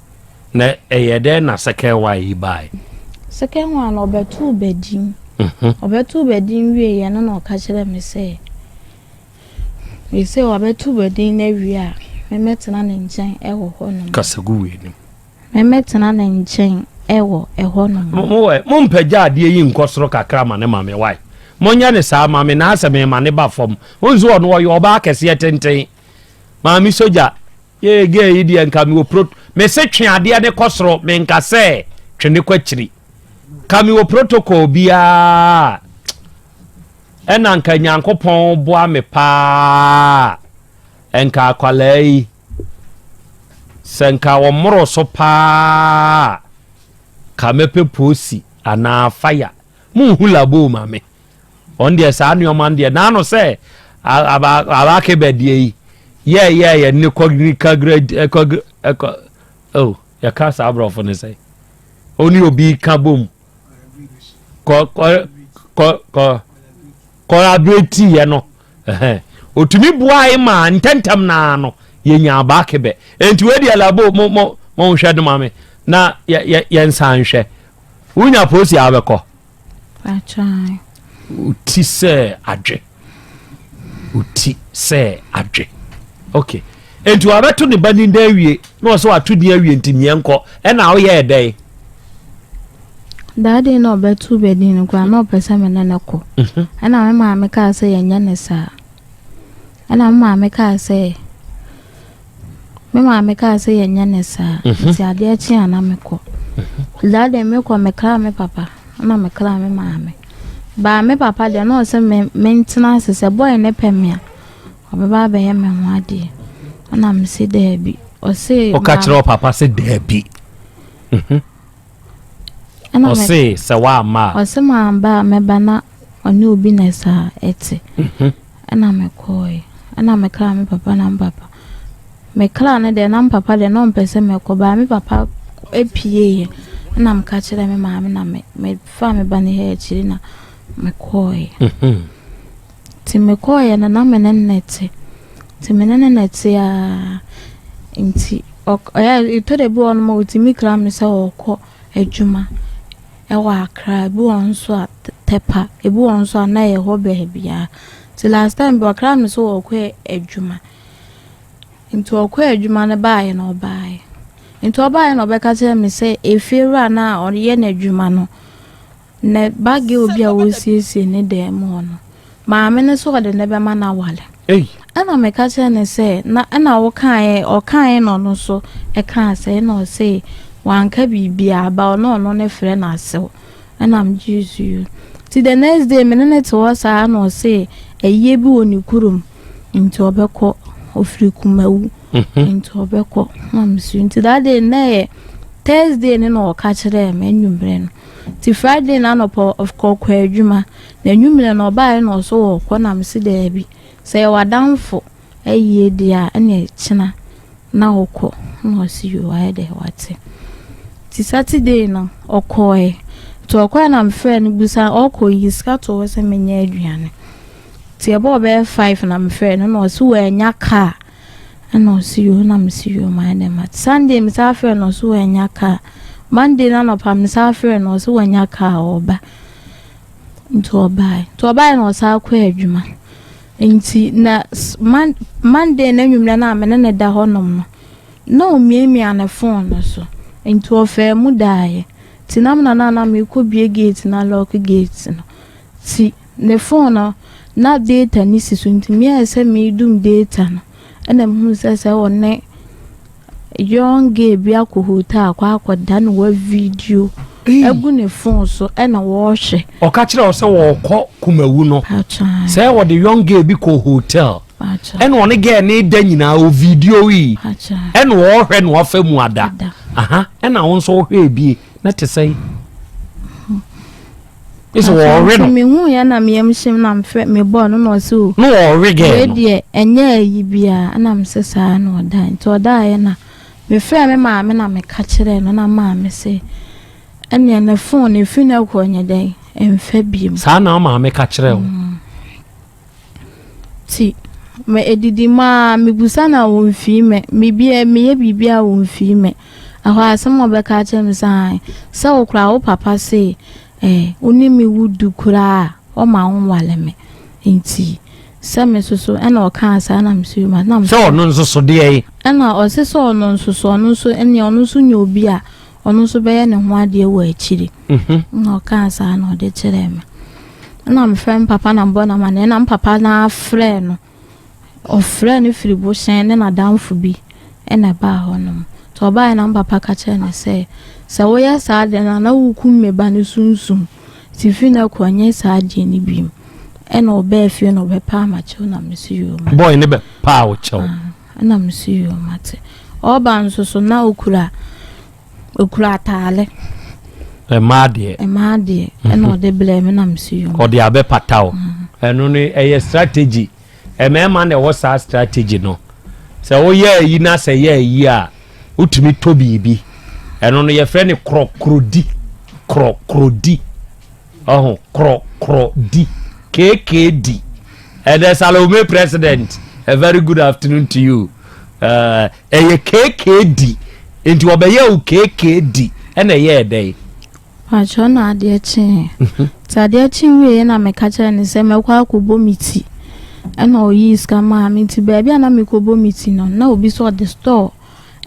Speaker 2: Na ɛyɛ dɛn na second one yi bae?
Speaker 3: Second one no ɔbɛtoo badin. Mhm. Ɔbɛtoo badin wieeɛ no na ɔka kyerɛɛ me sɛ, seesei wabɛto badin no awie a, memmɛtena ne nkyɛn wɔ hɔnom.
Speaker 2: Kasa gu w'anim.
Speaker 3: Memmɛtena ne nkyɛn wɔ ɛhɔnom.
Speaker 2: Mo mo ɛ, mompagya adeɛ yi nkɔ soro kakra ma ne ma me wai? Monyɛ ne saa ma me na asɛ mema ne ba fam. Wohu sɛ ɔno ɔyɛ ɔbaa kɛseɛ tenten. Maame sogya, yee gay yi deɛ nka mewɔ pro, mese twe adeɛ ne kɔ soro, menka sɛ twe ne kɔ akyiri. Ka mewɔ protocol biara ɛna nka Nyankopɔn boa me paa nka akwalaa yi. Sɛ nka wɔmmoro so paa a, ka mɛpɛ posi anaa fire. Monhu laboo ma me. Ɔno deɛ saa nneɛma no deɛ n'ano sɛ abaake bɛdeɛ yi yɛɛyɛɛyɛ ne kɔ kɔ kɔ oh yɛka saa aborɔfo no sɛ ɔne obi ka bom kɔ kɔ kɔ kɔ kɔlabreti yɛ no otumi buae ma ntɛntɛm naa no yɛnya abaake bɛ nti wei deɛ labo mo mo mo nhwɛ no ma me na yɛ yɛ yɛnsan nhwɛ wonya polisi a wobɛkɔ Oti sɛ adwe. Oti sɛ adwe. Okay. Nti wabɛto ne ba ni dan awie na ɔsɛ wato din awie nti mmiɛ nkɔ ɛna ɔyɛ ɛdɛn?
Speaker 3: That day na ɔbɛto bɛdin no koraa na ɔpɛ sɛ me ne no kɔ. Mhm. Ɛna me maame kaa sɛ yɛnyɛ ne saa. Ɛna me maame kaa sɛ Me maame kaa sɛ yɛnyɛ ne saa mhm. nti adeɛ kye a na mekɔ. Mhm. That day mekɔ mekra me papa na mekra me maame. Baa me papa deɛ na ɔsɛ me mentena ase sɛ bɔyɛ ne pɛ me a ɔbɛba abɛyɛ me ho adeɛ. Ɛna mese daabi. Ɔse
Speaker 2: ɔka kyerɛ ɔpapa sɛ daabi. Mhm. Ɔse sɛ woamma
Speaker 3: a. Ɔse mamba a mɛba na ɔne obi na saa ɛte. Mhm. Ɛna mekɔɔe. Ɛna mekraa me papa na me papa. Mekraa no deɛ na me papa deɛ na ɔmpɛ sɛ mɛkɔ baa me papa epieeɛ. Ɛna meka kyerɛɛ me maame na me mefaa me ba no hɛ akyiri na mekɔɔe. Mhm. Nti mekɔɔeɛ no na me ne no te. Nti me ne no na ɛte ara. Nti ɔyɛ ɛtɔ da bi wɔ hɔnom a ɔtumi kra me sɛ ɔrekɔ adwuma ɛwɔ Accra. Ebi wɔ hɔ nso a Tɛpa, ebi wɔ hɔ nso a na ɛyɛ hɔ baabiara. Nti last time bi ɔkra me sɛ ɔrekɔ adwuma. Nti ɔkɔɔ adwuma no baeɛ no ɔbaeɛ. Nti ɔbaeɛ na ɔbɛka kyerɛɛ me sɛ efiewura no a ɔyɛ n'adwuma no, ne ba girl bi a ɔresiesie ne dan mu hɔ no, maame no sɛ ɔde no bɛma no aware. Ɛna meka kyerɛɛ no sɛ, na ɛna wokaeɛ, ɔkaeɛ na ɔno nso ɛkaa sɛ, ɛna ɔse wanka biribiara, ba ɔno ɔno ne frɛ no asew. Ɛna megyee so yio. Nti the next day me ne no te hɔ saa na ɔse ayie bi wɔ ne kurom. Nti ɔbɛkɔ, ɔfiri Kumawu, mhm. nti ɔbɛkɔ na mesu. Nti that day na ɛyɛ Thursday ne na ɔka kyerɛɛ me anwummerɛ no. Nti Friday na anɔpa ɔkɔkɔ adwuma, na anwummerɛ no ɔbaeɛ na ɔso wɔkɔ na mese daabi, sɛ yɛ w'adamfo ayie deɛ a ɛne kyena na wokɔ na ɔse yoo ayɛ dɛ wate. Nti Saturday no ɔkɔɛ, nti ɔkɔɛ na mefrɛ no busa ɔkɔ yi sika to hɔ sɛ menyɛ aduane. Nti ɛbɔɔ bɛyɛ 5 na mefrɛɛ no na ɔse wannya kaa ɛna ɔse yoo na mese yoo mayɛ dɛ mate. Sunday mesan frɛɛ no ɔse wannya kaa. Monday no anɔpa mesan frɛɛ no ɔse wannya kaa ɔba. Nti ɔbae. Nti ɔbae na ɔsan kɔɔ adwuma. Nti na Monday no anwummerɛ no a me ne no da hɔnom no na ɔmiamia ne phone no so. Nti ɔfaa mu daeɛ. Nti na me na na mekɔ bie gate na lock gate no. Nti ne phone no na data no si so nti meayɛ sɛ meredum data no ɛna mehuu sɛ sɛ ɔne young girl bi akɔ hotel akɔ akɔda na wa video agu ne phone so ɛna wɔrehwɛ.
Speaker 2: Ɔka kyerɛ wo sɛ wɔrekɔ Kumawu no sɛ wɔde young girl bi kɔ hotel ɛna ɔne girl ne da nyinaa o video yi ɛna wɔrehwɛ na wafa mu ada aha ɛna wo nso wohwɛ ebie na te sɛ Ɛsɛ wɔɔwe no.
Speaker 3: Mehu yɛ na meyam hyem na mefrɛ mebɔɔ no na ɔse o.
Speaker 2: Na wɔɔwe gɛɛ no.
Speaker 3: Wei deɛ ɛnyɛ ayi biara ɛna mese saa na ɔdae nti ɔdaeɛ na mefrɛ me maame na meka kyerɛɛ no na maame se ɛneɛ ne phone no ɛfiri no kɔ nyɛ dɛn ɛmfa biom.
Speaker 2: Saa na wo maame ka kyerɛɛ wo? Mm.
Speaker 3: Nti me edidi mu a mebusa no a ɔmfii me, mebia meyɛ biribi a ɔmfii me. Ɛhɔ a asɛm a ɔbɛka akyerɛ me sɛ ae, sɛ wo koraa wo papa se eh, wo ne me wo du koraa a ɔma wo nwale me. Nti sɛ me nso so ɛna ɔkaa saa na me so yoma na
Speaker 2: me Sɛ ɔno nso so deɛ yi.
Speaker 3: Ɛna ɔse sɛ ɔno nso so ɔno nso ɛneɛ ɔno nso nyɛ obi a ɔno nso bɛyɛ ne ho adeɛ wɔ akyiri. Na ɔkaa saa na ɔde kyerɛɛ me. Ɛna mefrɛ me papa na mebɔ no amanneɛ na me papa no ara frɛɛ no. Ɔfrɛɛ no firi Bohyɛn ne n'adamfo bi na ɛbaa hɔnom. Nti ɔbaeɛ na me papa ka kyerɛɛ no sɛ, sɛ woyɛ saa adeɛ no a na wokum me ba no sunsum. Nti firi no kɔ nyɛ saa adeɛ no bio. Ɛna ɔbaa fie na ɔbɛpaa m'akyɛw na mese yoo mate.
Speaker 2: Boy no bɛpaa wo kyɛw.
Speaker 3: Ɛna mese yoo mate. Ɔreba nso so na ɔkura Okura ataale.
Speaker 2: Mmaa deɛ.
Speaker 3: Mmaa deɛ ɛna ɔde brɛ me na mesi yom.
Speaker 2: Ɔde abɛpata o. Mm. Ɛno no ɛyɛ strategy. Mmarima na ɛwɔ saa strategy no. Sɛ woyɛ ayi na sɛ yɛ ayi a wotumi tɔ biribi. Ɛno no yɛfrɛ no korɔkorɔdi. Korɔkorɔdi. Ɔho korɔkorɔdi. KKD. Ɛdɛ Salome president. A very good afternoon to you. Eh, ɛyɛ KKD nti ɔbɛyɛ wo KKD ɛna ɛyɛɛ dɛn?
Speaker 3: Pakyɛ na adeɛ kyeeɛ. Mhm. Nti adeɛ kye wieɛ na meka kyerɛ no sɛ mɛkɔ akɔbɔ me ti. Ɛna ɔyii sika maa me nti baabi a na mekɔbɔ me ti no na obi sɛ ɔde store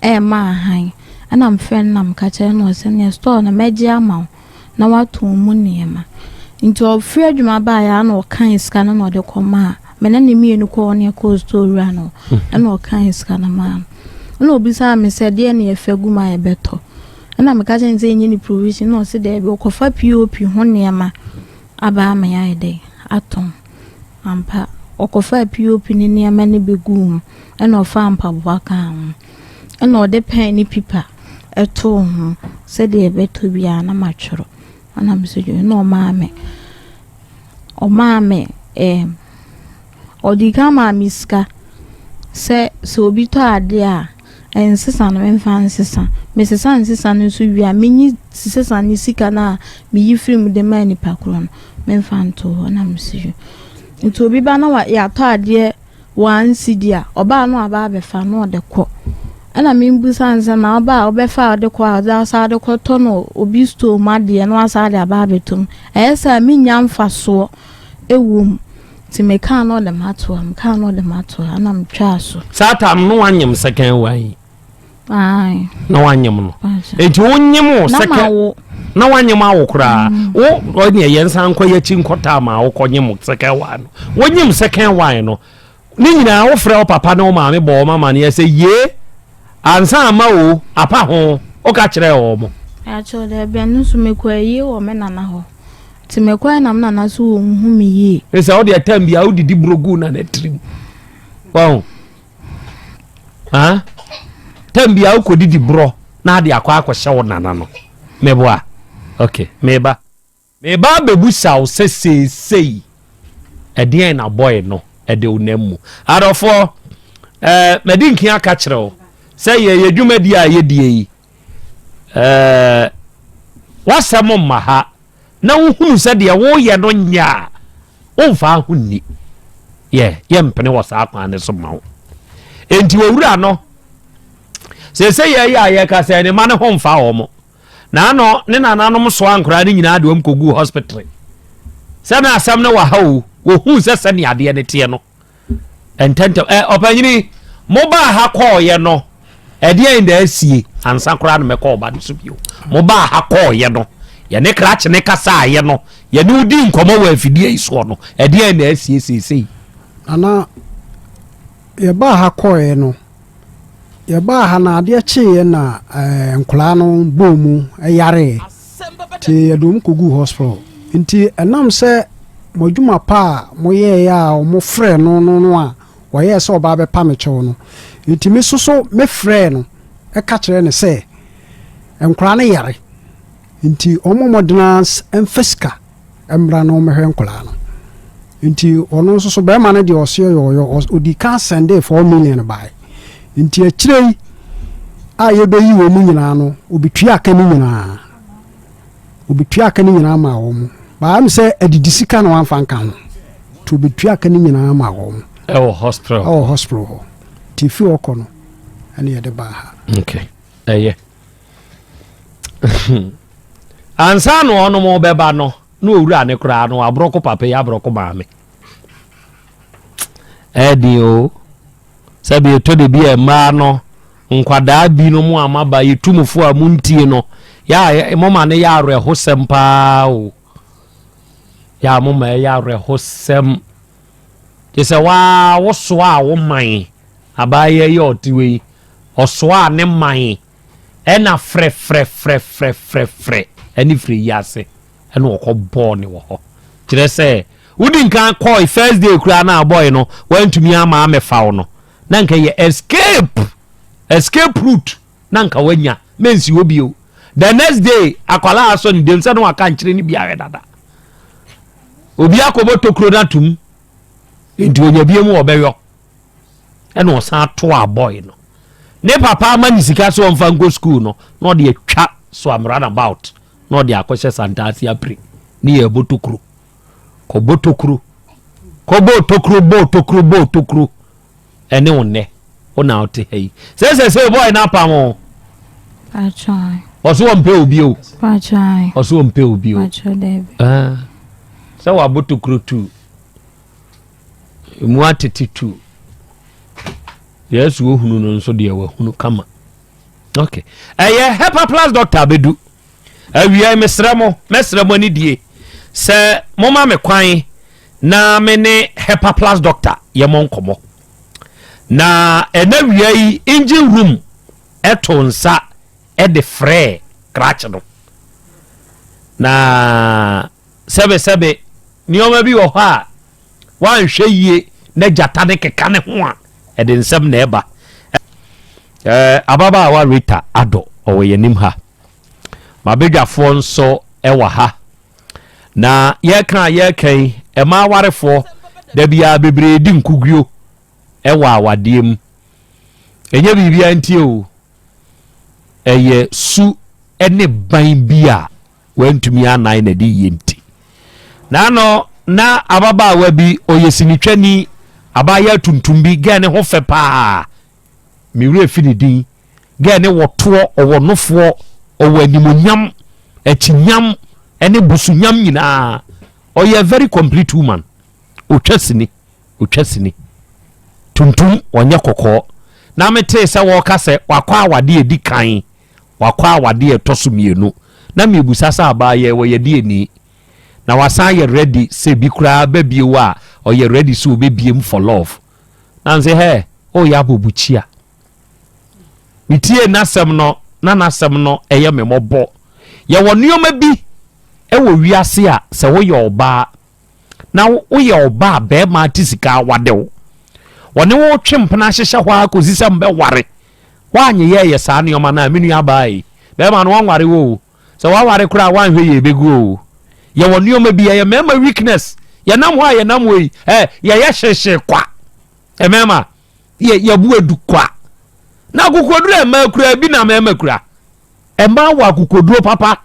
Speaker 3: ɛɛma ahan. Ɛna mefrɛ no na meka kyerɛ no ɔsɛ neɛ store no mɛgye ama wo. na watɔn mu nneɛma. Nti ɔfiri adwuma baeɛ a na ɔkan sika no na ɔde kɔmaa me ne ne mmienu kɔɔ ne ɛkɔɔ store wura no ɛna ɔkan sika no maa no. Ɛna ɔbisaa me sɛ deɛ ne yɛfa gu mu a yɛbɛtɔ. Ɛna meka kyerɛ no sɛ ɛnyɛ ne provision na ɔse daabi ɔkɔfa POP ho nneɛma aba ama yɛayɛ dɛn atɔn. Ampa ɔkɔfaa POP ne nneɛma no bɛguu mu ɛna ɔfaa mpaboa kaa ho. Ɛna ɔde pɛn ne pipa too ho sɛdeɛ ɛbɛtɔ biara na matwerɛ. Ɛna me nso dwene na ɔmaa me ɔmaa me ɛɛm ɔdii kan maa me sika sɛ sɛ obi tɔ adeɛ a nsesa no memfa nsesa. Mesesa nsesa no nso wie a menyi sesa ne sika no a meyi firi mu de maa nipa korɔ no memfa nto hɔ. Ɛna me nso dwene. Nti obi ba na yɛatɔ adeɛ. One cedi a, ɔbaa no aba abɛfa na ɔde kɔ. Ɛna mebusa no sɛ na ɔba a ɔbɛfa a ɔde kɔ a ɔde asan de kɔtɔ no obi store mu adeɛ na wasan de aba abɛtɔ mu. Ɛyɛ sɛ menya mfasoɔ ɛwɔ mu. Nti mekaa na ɔde m'ato ha, mekaa na ɔde m'ato ha ɛna metwaa so.
Speaker 2: Saa tam no wanyem second one yi.
Speaker 3: Ae.
Speaker 2: Na wanyem no. Enti wonyem wo second. Na wanyem awo koraa. Mm. Wo ɔne yɛn nsan nkɔ yɛkyi nkɔ tam a wokɔ nyem second one no. Wonyem second one no. Ne nyinaa wofrɛ wo papa ne wo maame bɔ wɔn amaneɛ sɛ yee ansa ama o apa ho woka kyerɛɛ wɔn mo.
Speaker 3: Akyɛw daabi ɛno nso mekɔ ayie wɔ me nana hɔ nti mekɔɛ na me nana so wɔn hu me yie.
Speaker 2: Sɛ wode ɛtam bia wodidi buro gu nana tirim wɔn ha tam bia wokɔdidi borɔ na ade akɔ akɔhyɛ wo nana no meboa ok meba. Mereba abɛbusa wo sɛ seesei ɛdeɛn na bɔe no de wo nam mu? Adɔfoɔ, eh, madi nkin aka kyerɛ wo sɛ yɛyɛ dwumadie a yɛdie yi, eh, w'asɛm mma ha na wohunu sɛ deɛ woyɛ no nyɛ a, womfa ho nni. Yɛ, yɛmpene wɔ saa kwan no so ma wo. Enti owura no, seesei yɛyɛ a yɛka sɛ ne ma ne ho mfa wɔn. Naano ne nananom soa nkoraa no nyinaa de wɔn kɔguu hospital. Sɛ na asɛm no wɔ ha o, wɔhuu sɛ sɛnea adeɛ no teɛ no ntɛntɛm. Ɛ ɔpanyini, mobaa ha kɔɔeɛ no, ɛdeɛn na asie ansa koraa no mɛkɔ ɔba no so bio. Mobaa ha kɔɔeɛ no, yɛne krakye ne kasaeɛ no, yɛne wo di nkɔmmɔ wɔ afidie yi soɔ no, ɛdeɛn na asie seesei?
Speaker 5: Nana, yɛbaa ha kɔɔeɛ no, Yɛbaa ha no, adeɛ kyeeɛ na nkwadaa no bɔɔ mu yareeɛ, nti yɛde wɔn kɔguu hospital. Nti ɛnam sɛ mo adwuma pa a moyɛeɛ a wɔfrɛɛ no no no a ɔyɛɛ sɛ ɔba abɛpa me kyɛw no nti, me nso so mefrɛɛ no ka kyerɛɛ no sɛ nkwadaa no yare nti ɔmmɔ mmɔden ara mfa sika mmra na ɔmmɛhwɛ nkwadaa no. Nti ɔno nso so bɛrima no deɛ ɔse ɔyɛ ɔyɔ ɔdi kan sɛndee 4 million bae. Nti akyire yi a yɛbɛyi wɔn mu nyinaa no ɔbɛtua aka no nyinaa. Ɔbɛtua aka no nyinaa maa wɔn. Baa mi sɛ adidi sika na wamfa nka ho. Nti ɔbɛtua aka no nyinaa maa wɔn.
Speaker 2: Ɛwɔ hospital.
Speaker 5: Ɛwɔ hospital hɔ. Nti fi hɔ kɔ no ɛne yɛde baa ha.
Speaker 2: Okay. Ɛyɛ. Ansa na ɔnom bɛba no, na owura ne koraa no aborɔko papa yi aborɔko maame. Ɛden o. Sɛbi ɛtɔ de bi a mmaa no nkwadaa binom a maba yɛtu mo fo a montie no yɛ a moma no yɛ awerɛhosɛm paa o. Yɛ a moma ɛyɛ awerɛhosɛm. Te sɛ waa wosoa a wo man abaayɛ yɛ ɔte wei ɔsoa ne man Ɛna frɛfrɛfrɛfrɛfrɛ ɛne firi yi ase ɛna ɔkɔ bɔɔ ne wɔ hɔ. Kyerɛ sɛ wodi nkan kɔe first day koraa na abɔe no wantumi ama amɛfa wo no na nka yɛ escape escape route na nka wanya mensi hɔ bio. The next day akwalaa asɔ ne dem sɛ na waka nkyerɛ ne bi ahwɛ dada. Obi akɔbɔ tokuro no atum nti onya bie mu ɔbɛyɔ. Ɛna ɔsan toaa boy no. Ne papa ama ne sika sɛ ɔmfa nkɔ school no, na ɔde atwa so am run about na ɔde akɔhyɛ Santase apire ne yɛ bɔ tokuro. Kɔbɔ tokuro. Kɔbɔ tokuro, bɔ tokuro, bɔ tokuro. Ɛne wo nnɛ, wo na wote ha yi. Sɛ sɛ sɛ boy no apam o. Ɔso ɔmpɛ obi o. Ɔso ɔmpɛ obi o. Ah. Sɛ wabɔ tokuro tu. Emu atete tu. Yesu ohunu no nso deɛ wahunu kama. Okay. Ɛyɛ Hepa Plus doctor abɛdu. Awia mesrɛ mo, mɛsrɛ mo ani die sɛ moma me kwan na me ne Hepa Plus doctor yɛ mo nkɔmmɔ. Na ɛna wia yi engine room ɛto nsa ɛde frɛɛ krakye no. Na Sɛbesɛbe, nneɛma bi wɔ hɔ a woanhwɛ yie na gyata no keka ne ho a, ɛde nsɛm na ɛba. Ɛɛ, ababaawa Rita Addo, ɔwɔ yɛn anim ha. M'abadwafoɔ nso wɔ ha. Na yɛreka a yɛreka yi, mmaa awarefoɔ, da biara bebree di nkuguo wɔ awadeɛ mu. Ɛnyɛ biribiara nti o, ɛyɛ su ne ban bi a wantumi annan n'adi yie nti. N'ano na ababaawa bi, ɔyɛ sinitwani Abaayewa tuntum bi, girl ne ho fɛ paa. Me werɛ fi ne din. Girl ne wɔ toɔ, ɔwɔ nofoɔ, ɔwɔ animonyam, akyinyam, ɛne busunyam nyinaa. Ɔyɛ very complete woman. Ɔtwa sini, ɔtwa sini. Tuntum, ɔnyɛ kɔkɔɔ. Na metee sɛ wɔreka sɛ wakɔ awadeɛ edi kan, wakɔ awadeɛ ɛtɔ so mmienu. Na mebusa sɛ abaayewa wɔyɛ deɛ ni. Na wasan yɛ ready sɛ bi koraa ba bio a ɔyɛ ready sɛ ɔbɛbiem for love. Na nse hɛ, ɔyɛ abɔbukyia. Metie n'asɛm no na n'asɛm no ɛyɛ me mmɔbɔ. Yɛwɔ nneɛma bi ɛwɔ wiase a sɛ woyɛ ɔbaa na woyɛ ɔbaa bɛrima te sika awade wo, wɔne wo twe mpena ahyehyɛ hɔ a kɔsi sɛ mbɛware, woanyɛ yɛ saa nneɛma no a, me nua baa yi, bɛrima no wanware wo o. Sɛ waware koraa woanhwɛ yɛ ɛbɛgu o. Yɛwɔ nneɛma bi ɛyɛ mmarima weakness. Yɛnam hɔ a yɛnam hɔ yi ɛ yɛyɛ hyehye kwa. Mmarima yɛ yɛbu edu kwa na akokoduro mmaa kura bi na mmarima kura. Mmaa wɔ akokoduro papa.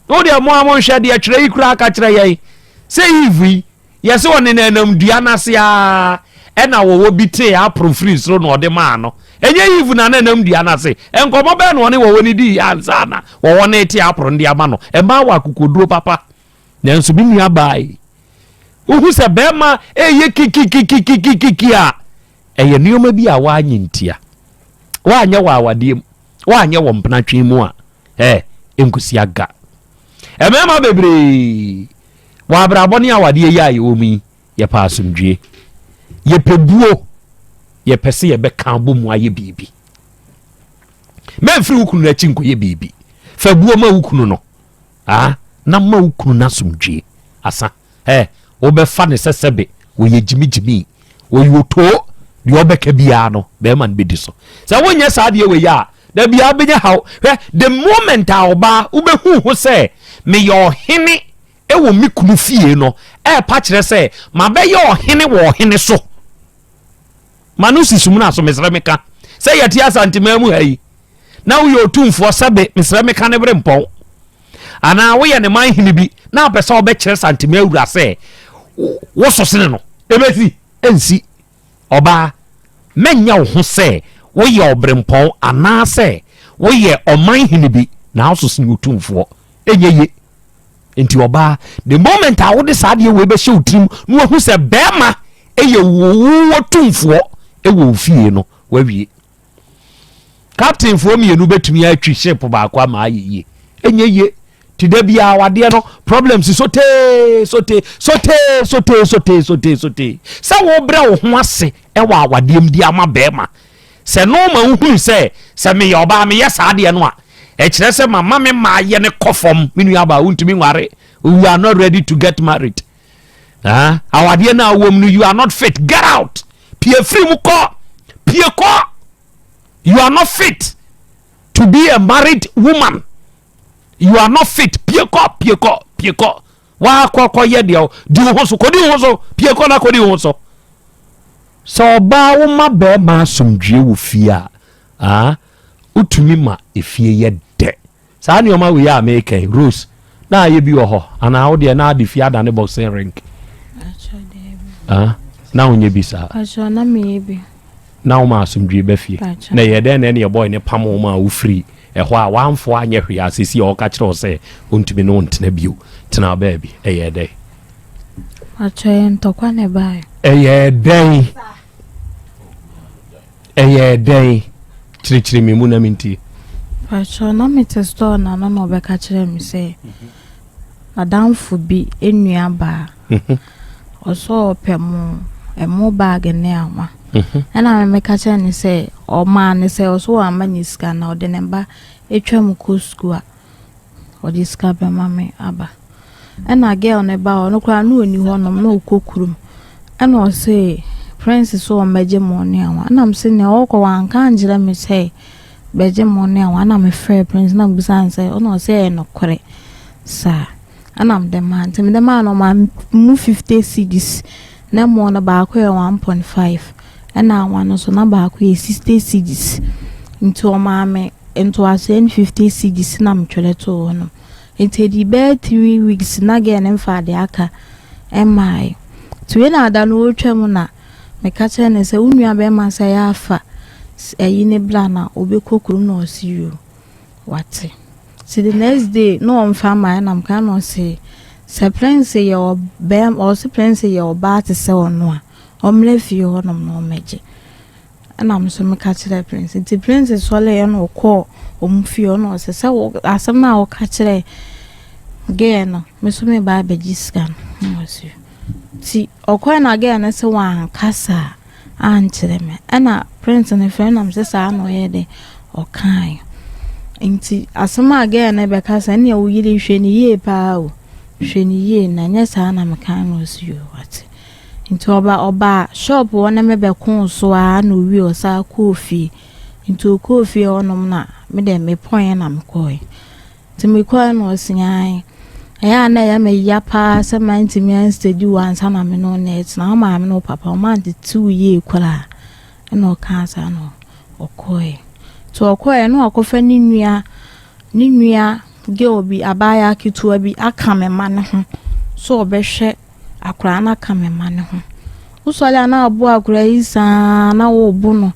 Speaker 2: Wo deɛ mo a monhwɛ deɛ twerɛ yi koraa ka kyerɛ yɛn sɛ Eve yi yɛsɛ ɔne nanam dua n'ase a ɛna wɔwɔ bi tee aporo firi soro na ɔde maa no. Ɛnyɛ Eve na nanam dua n'ase? Nkɔmɔ bɛɛ na ɔne wɔwɔ ne di ansa na wɔwɔ ne te aporo no de ama no. Mmaa wɔ akokoduro papa, nanso bi nua baa yi wohu sɛ bɛrima ɛyɛ kikikikikikiki a ɛyɛ nneɛma bi a wanyɛ ntia, wanyɛ wɔ awadeɛ mu, wanyɛ wɔ mpenatwe mu a ɛ nkusi aga. Mmarima bebree wɔ abrabɔ ne awadeɛ yi a yɛwɔ mu yi, yɛpɛ asomdwie, yɛpɛ buo, yɛpɛ sɛ yɛbɛka abɔ mu ayɛ biribi. Mɛmfiri wo kunu no akyi nkɔyɛ biribi. Fa buo ma wo kunu no ah, na ma wo kunu no asomdwie asa. Ɛ wobɛfa ne sɛ sɛbe wɔyɛ gyimigyimi, wɔyɛ otoo, deɛ ɔbɛka biara no bɛrima no bɛdi so. Sɛ wonyɛ saa deɛ wei a, da biara bɛnya haw. Hwɛ, the moment a ɔbaa wobɛhu ho sɛ meyɛ ɔhene ɛwɔ me kunu fie no, ɛɛpa kyerɛ sɛ mabɛyɛ ɔhene wɔ ɔhene so. Ma no si sum no aso. Mesrɛ, meka sɛ yɛte Asanteman mu ha yi na woyɛ otumfoɔ, sɛbe mesrɛ meka ne bere mpɔn anaa woyɛ ne man hene bi na apɛ sɛ wobɛkyerɛ Santema awura sɛ woso sene no, ɛbɛsi ɛnsi. Ɔbaa, mɛnyɛ wo ho sɛ woyɛ ɔberempɔn anaasɛ woyɛ ɔman hene bi na woso sene otumfoɔ, ɛnyɛ ye. Nti ɔbaa, the moment a wode saa adeɛ wei bɛhyɛ wo tirim na wahu sɛ bɛrima ɛyɛ wowɔ tumfoɔ ɛwɔ wo fie no, wawie. Captainfoɔ mmienu bɛtumi atwi ship baako ama ayɛ yie? Ɛnyɛ yie. Ti da biara wadeɛ no problems sotee sotee sotee sotee sotee sotee sotee. Sɛ wobrɛ wo ho ase ɛwɔ awadeɛ mu di ama bɛrima sɛ no ma wohunu sɛ sɛ meyɛ ɔbaa meyɛ saa adeɛ no a, ɛkyerɛ sɛ mama me maa yɛ ne kɔ fam. Me nua baa, wontumi nware. You are not ready to get married. Ah, awadeɛ no a wowɔ mu no, you are not fit. Get out, pie firi mu kɔ, pie kɔ. You are not fit to be a married woman. You are not fit. Pie kɔ, pie kɔ, pie kɔ. Wakɔ kɔ yɛ deɛ di wo ho so, kɔdi wo ho so. Pie kɔ na kɔdi wo ho so. Sɛ ɔbaa wo ma bɛrima asomdwie wɔ fie a, ah, wotumi ma efie yɛ dɛ. Saa nneɛma wei a meka yi, Rose, na ayɛ bi wɔ hɔ anaa wo deɛ na ade fie adane boxing ring? Ah, na wonyɛ bi saa?
Speaker 3: Pacho, na meyɛ bi.
Speaker 2: Na woma asomdwie ba fie?
Speaker 3: Pacho.
Speaker 2: Na ɛyɛ dɛn na ɛne ɛbɔe ne pam wo ma wofiri ɛhɔ a wamfo anyɛ hwee a sɛsi a ɔka kyerɛ wo sɛ ɔntumi ne wo ntena bio, tena baabi? Ɛyɛ dɛn?
Speaker 3: Pacho, ɛyɛ ntɔkwa na ɛbaeɛ.
Speaker 2: Ɛyɛ dɛn? Ɛyɛ dɛn? Kyerɛkyerɛ me mu na mentie.
Speaker 3: Pacho, na mete store na no na ɔbɛka kyerɛ me sɛ nadamfo bi nua baa ɔsɛ ɔpɛ mo ɛmo bag ne anwa. Ɛna me meka kyerɛ ne sɛ ɔmaa ne sɛ ɔsɛ wama ne sika na ɔde ne ba atwa mu kɔ sukuu a, ɔde sika bɛma me aba. Ɛna girl ne ba ɔno koraa na ɔni hɔnom na ɔkɔ kurom. Ɛna ɔse Prince sɛ ɔmmɛgye mo ne anwa. Ɛna me sɛ nea ɔkɔ wanka ankyerɛ me sɛ bɛgye mo ne anwa. Ɛna mefrɛ Prince na mebisa no sɛ ɔna ɔsɛ ɛyɛ nokorɛ saa. Ɛna mede maa, nti mede maa no, ɔmaa mu 50 cedis na mo no baako yɛ 1.5, ɛna anwa no nso na baako yɛ 60 cedis, nti ɔmaa me ntoasoɔ ne 50 cedis na metwerɛ too hɔ nom. Nti ɛdi bɛyɛ 3 weeks na girl ne mfa ade aka ɛmaae. Nti wei na ada no ɔretwa mu na Meka kyerɛɛ no sɛ wo nua bɛrima sɛ yɛ afa ayi ne bra na ɔbɛkɔ kurom na ɔse yoo wate. Nti the next day na ɔmfa mmaeɛ na meka na ɔse sɛ Prince yɛ ɔbɛrima ɔse Prince yɛ ɔbaa te sɛ ɔno a ɔmmra fie hɔnom na ɔmmɛgye. Ɛna me nso meka kyerɛɛ Prince. Nti Prince sɔreeɛ na ɔkɔɔ wɔn fie hɔ na ɔse sɛ wo asɛm no a woka kyerɛɛ girl no me nso meba abɛgye sika no. Na ɔse nti ɔkɔɛ na girl no sɛ wankasa ankyerɛ me. Ɛna Prince no frɛ na mese saa na ɔyɛ dɛ ɔkae. Nti asɛm a girl no bɛka sɛ ɛnea wo yere hwɛ no yie paa o hwɛ no yie na ɛnyɛ saa na mekae na ɔse yoo wate. Nti ɔba ɔbaa shop hɔ ne me bɛkoo so ara na owie ɔsan kɔɔ fie. Nti ɔkɔɔ fie hɔnom na me deɛ mepɔeɛ na mekɔeɛ. Nti mekɔeɛ na ɔse ae ɛyɛ a na ɛyɛ me ya paa sɛ mantumi anstadi wo ansa na me ne wo na ɛtena. Wo maame ne wo papa wɔn antete wo yie koraa. Ɛna ɔkaa saa na ɔkɔeɛ. Nti ɔkɔeɛ na wakɔfa ne nua ne nua girl bi abaayewa ketewa bi aka me mma no ho sɛ ɔbɛhwɛ Akwadaa no aka me mma no ho. Wosɔre a na abo akwadaa yi saa na wobo no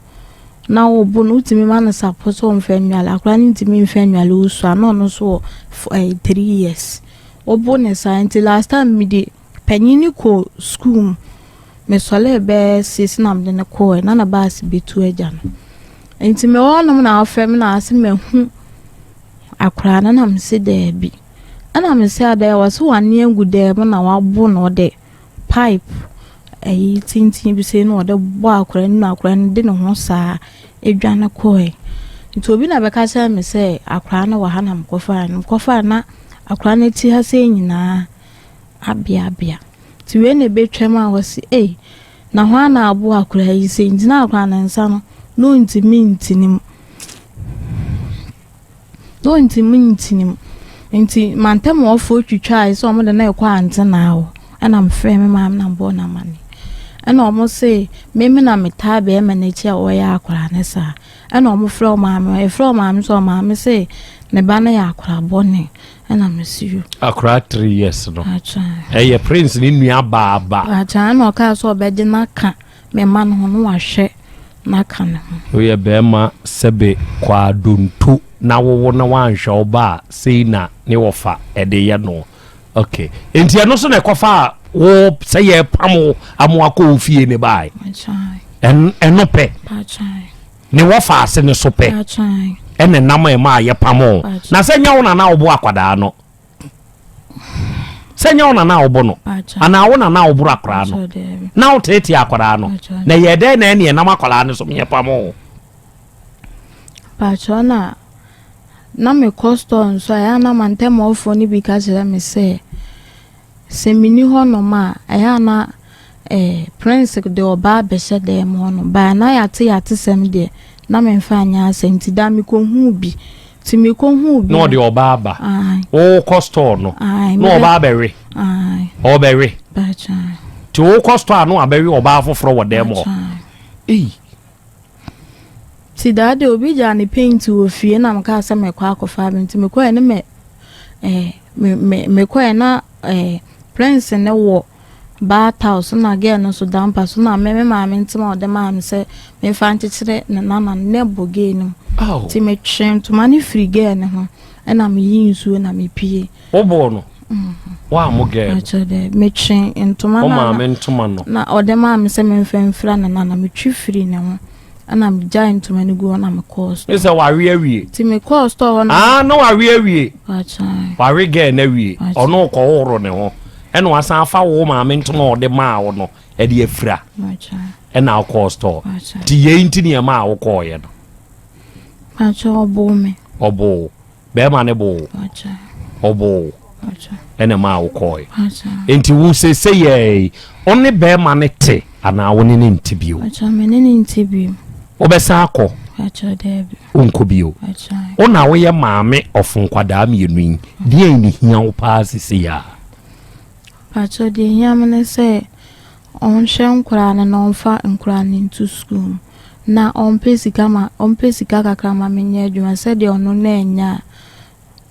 Speaker 3: na wobo no wotumi ma no sapo sɛ ɔmfa nnwale akwadaa no ntumi mfa nnwale wosu a na ɔno nso wɔ ɛyɛ eh, 3 years wobo ne saa nti last time mede panyin no kɔ sukuu mu mesɔre bɛyɛ 6 na mede no kɔɛ na na baasi bɛtu agya no nti mewɔ hɔnom na afrɛ me na ase mahu akwadaa no na mese daabi. Ɛna mese adɛn wɔse wane agu dan mu na wabo no ɔde pipe ɛyi tenten bi sei na ɔde bɔ akwadaa no na akwadaa no de ne ho saa edwane kɔɛ. Nti obi na bɛka kyerɛ me sɛ akwadaa no wɔ ha na mekɔfaa no. Mekɔfaa na akwadaa no ti ha sei nyinaa abeabea. Nti wei na ebetwam a wɔse ei na hwan na abo akwadaa yi sei nti na akwadaa no nsa no na ɔntumi ntini mu. Na ɔntumi ntini mu. Nti mantam hɔfoɔ twitwaae sɛ wɔde no rekɔ antenaa hɔ. Ɛna mefrɛɛ me maame na mebɔɔ no amanneɛ. Ɛna wɔn se me me na metaa bɛrima no akyi a ɔyɛ akwadaa no saa. Ɛna wɔn frɛ wɔn maame, yɛfrɛ wɔn maame sɛ wɔn maame se ne ba no yɛ akwadaa bɔne. Ɛna mese yo.
Speaker 2: Akwadaa 3 years no. Ɛyɛ Prince ne nua baa ba.
Speaker 3: Atwa ɛna ɔkaa sɛ ɔbɛgye no aka me mma no ho na wahwɛ n'aka ne ho.
Speaker 2: Woyɛ bɛrima sɛbe kwaadonto na wowo na woanhwɛ wo ba a sei na ne wɔfa ɛde yɛ no. Okay. Nti ɛno so na ɛkɔfa a wo sɛ yɛpam wo ama wakɔ wo fie ne bae. Ɛno pɛ. Ne wɔfa ase ne so pɛ. Ɛna nam a ɛma a yɛpam wo. Na sɛ nyɛ wo na na wobɔ akwadaa no. Sɛ nyɛ wo na na wobɔ no. Anaa wo na na woboro akwadaa no. Na woteetee akwadaa no. Na yɛ dɛn na ɛne ɛnam akwadaa no so yɛpam wo.
Speaker 3: Pakyɛ na na mekɔ store nso a ɛyɛ a na mantamɔfoɔ no bi ka kyerɛ me sɛ sɛ menni hɔnom a ɛyɛ a na eh, Prince de ɔbaa bɛhyɛ dan mu hɔnom. Baa na yɛate yɛate sɛm deɛ na memfa nyɛ asɛm nti da mekɔhuu bi. Nti mekɔhuu bi.
Speaker 2: Na ɔde ɔbaa ba. Wokɔ store no. Na ɔbaa bɛwe. Ɔbɛwe. Nti wokɔ store a na wabɛwe ɔbaa foforɔ wɔ dan mu hɔ. Ei.
Speaker 3: Nti daa de obi gyaa ne paint wɔ fie na mekaa sɛ mekɔ akɔfa bi nti mekɔɛ ne me eh, me me mekɔɛ na eh, Prince ne wɔ bath house na girl no nso da mpa so na me me maame ntoma a ɔde maa me sɛ memfa nkyekyere ne nana no na ɛbɔ girl no mu. Nti metwe ntoma no firi girl no ho ɛna meyi nsuo na mepie.
Speaker 2: Wobɔɔ no? Woammo girl no?
Speaker 3: Akyerɛ dɛ metwe ntoma
Speaker 2: no a maame ntoma no
Speaker 3: na ɔde maa me sɛ memfa mfira ne nana metwe firi ne ho ɛna megyae ntoma no gu hɔ na mekɔɔ store.
Speaker 2: Ne sɛ wawe awie.
Speaker 3: Nti mekɔɔ store hɔ no.
Speaker 2: Ah na wawe awie. Wawe girl no awie. Ɔno kɔhohoro ne ho ɛna wasan afa wo maame ntoma a ɔde maa wo no ɛde afira. Ɛna wokɔɔ store. Nti yei nti ne ɛmaa wokɔɔyɛ no.
Speaker 3: Pakyɛ ɔboo me.
Speaker 2: Ɔboo. Bɛrima ne boo. Ɔboo. Ɛna ɛmaa wokɔɔɛ. Nti wo sese yɛi ɔne bɛrima ne te anaa wo ne ne nte bio?
Speaker 3: Pakyɛ me ne ne nte bio.
Speaker 2: Wobɛsan akɔ?
Speaker 3: Pakyɛ daabi.
Speaker 2: Wonkɔ bio. Wo na woyɛ maame ɔfo nkwadaa mmienu yi, deɛn ne hia wo paa sese a?
Speaker 3: Pakyɛ deɛ hia me ne sɛ ɔnhwɛ nkwadaa no na ɔmfa nkwadaa no nto sukuu mu na ɔmpɛ sika ma ɔmpɛ sika kakra ma menyɛ adwuma sɛdeɛ ɔno na ɛnyɛ a.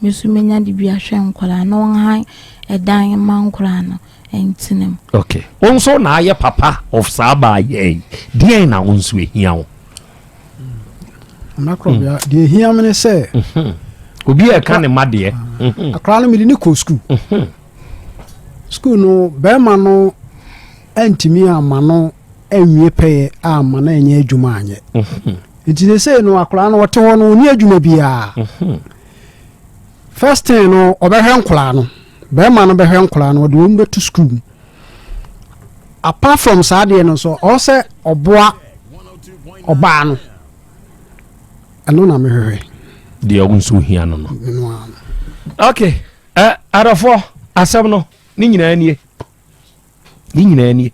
Speaker 3: Me nso menya de bi ahwɛ nkwadaa na ɔnhan ɛdan ma nkwadaa no ntena mu.
Speaker 2: Okay. Wo nso na ayɛ papa of saa baa yɛ yi. Deɛn na wo nso ehia wo?
Speaker 5: Anakorɔbea hmm. deɛ ehia me ne sɛ.
Speaker 2: Mhm. Obi a ɛka ne ma deɛ.
Speaker 5: Mhm. Akwadaa no mede ne kɔ sukuu. Mhm. Sukuu no bɛrima no antumi ama no anwie pɛyɛ amma no anyɛ adwuma anyɛ. Nti sesei no akwadaa no ɔte hɔ no ɔni adwuma biara. First thing no ɔbɛhwɛ nkwadaa no bɛrima no bɛhwɛ nkwadaa no ɔde wɔn bɛto sukuu mu. Apart from saa deɛ no nso ɔwɔ sɛ ɔboa ɔbaa no ɛno na mehwehwɛ.
Speaker 2: Deɛ wo nso hia no no. Okay, eh, adɔfoɔ asɛm no ne nyinaa nie. Ne nyinaa nie.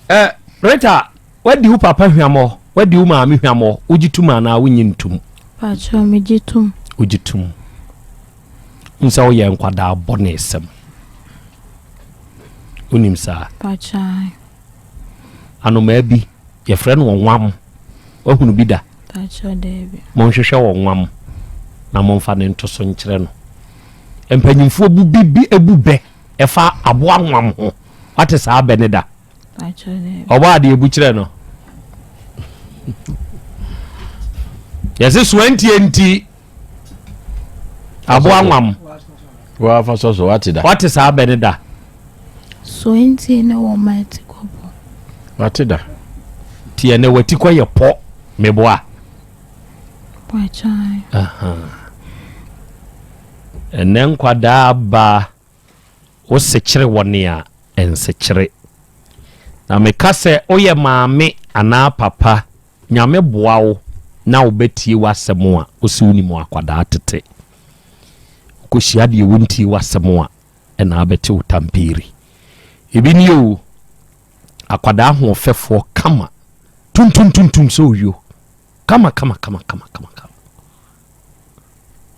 Speaker 2: Ɛ Rita, wadi wo papa hwammɔ, wadi wo maame hwammɔ, wogye tom anaa wonye ntom?
Speaker 3: Pakyɛ, megye tom.
Speaker 2: Wogye tom. N sɛ woyɛ nkwadaa bɔne sɛm. Wonim saa?
Speaker 3: Pakyɛ.
Speaker 2: Anomaa bi, yɛfrɛ no ɔnwam. Wahunu bi da?
Speaker 3: Pakyɛ, daabi.
Speaker 2: Monhwehwɛ ɔnwam na momfa ne nto so nkyerɛ no. Mpanyimfoɔ bu bi bi bu bɛ. ɛfa aboa nwam ho wate saa bɛ ne da ɔbɔ adeɛ bu kyerɛ no yɛse soantie nti aboa nwam
Speaker 6: wafa sɔ so wate da
Speaker 2: wate saa bɛ ne da
Speaker 3: soantie ne wɔ ma ati kɔ pɔ
Speaker 6: wate da
Speaker 2: nti ɛnɛ wati kɔ yɛ pɔ meboa Ɛnnɛ nkwadaa ba wo sekyere wɔ nea ɛnsekyere. Na meka sɛ woyɛ maame anaa papa Nyame boa wo na wo ba tie w'asɛm a wose wonim akwadaa tete. Wokɔhyia deɛ wontie w'asɛm a ɛna abɛte wo tampeeri. Ebi nie o, akwadaa hoɔfɛfoɔ kama tuntumtuntum sɛ owio kama kama kama kama kama kama.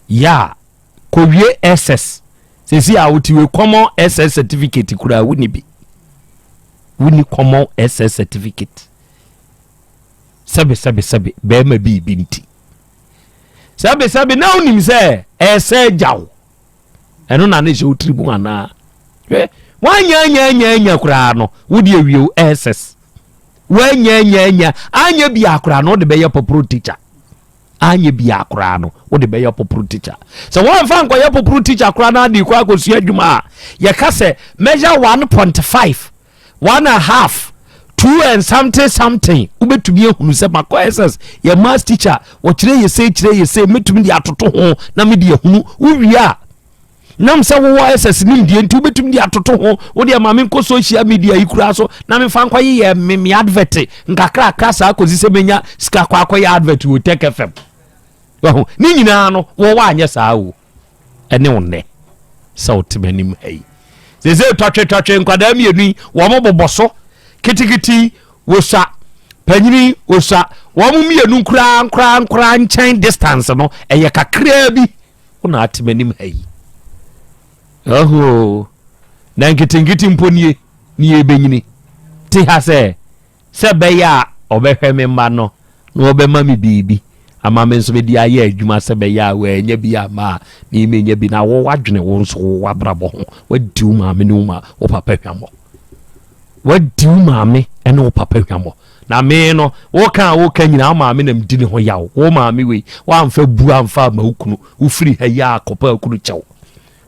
Speaker 2: Ya kɔwie ss sɛsi a wote wei common ss certificate koraa wonni bi wonni common ss certificate sɛbe sɛbe sɛbe bɛrima bi bi nti sɛbe sɛbe na wonim sɛ ɛsɛ gya wo ɛno na ne hyɛ wo tiri mu anaa hwɛ woanya anya anya anya koraa no wode awie wo ss woanya anya anya anyɛ biaa koraa no wode bɛyɛ pɔporo teacher anyɛ biaa koraa no wode bɛyɛ poporo teacher sɛ woamfa nkɔyɛ poporo teacher koraa na ade kɔ akɔsua adwuma a yɛka sɛ measure 1.5 one and a half two and something something wobɛtumi ahunu sɛ makɔ ss yɛ maths teacher wɔkyerɛ yɛ sei kyerɛ yɛ sei mɛtumi de atoto ho na mede ahunu wowie a Nam sɛ wowɔ SS nimdeɛ nti wobɛtumi de atoto ho. Wo deɛ ma menkɔ social media yi koraa so na memfa nkɔyeyɛ me me advert nkakrakra saa kɔsi sɛ menya sika kɔ akɔyɛ advert wɔ Tech FM. Wahu? Ne nyinaa no wɔwɔ anyɛ saa o. Ɛne wo nnɛ sɛ wote m'anim ha yi. Sese tɔtwetɔtwe nkwadaa mmienu yi wɔn bobɔ so kitikiti wosua panyini wosua wɔn mmienu nkoraa nkoraa nkoraa nkyɛn distance no ɛyɛ kakraa bi. Wo na ate m'anim ha yi. Ɔho na nketenkete mpo nie ne yɛbɛnyini te ha sɛ sɛ ɛbɛyɛ a ɔbɛhwɛ me mma no na ɔbɛma me biribi ama me nso mede ayɛ adwuma sɛ bɛyɛ a wɔanya bi ama a me menya bi na wo wadwene wo nso wo wabrabɔ ho wadi wo maame ne wo ma wo papa hwammɔ wadi wo maame ne wo papa hwammɔ Na me no, woka a woka nyinaa, wo maame na medi ne ho yaw. Wo maame wei, woamfa bu amfa ama wo kunu. Wofiri ha yi a kɔpɛ okunu kyɛw.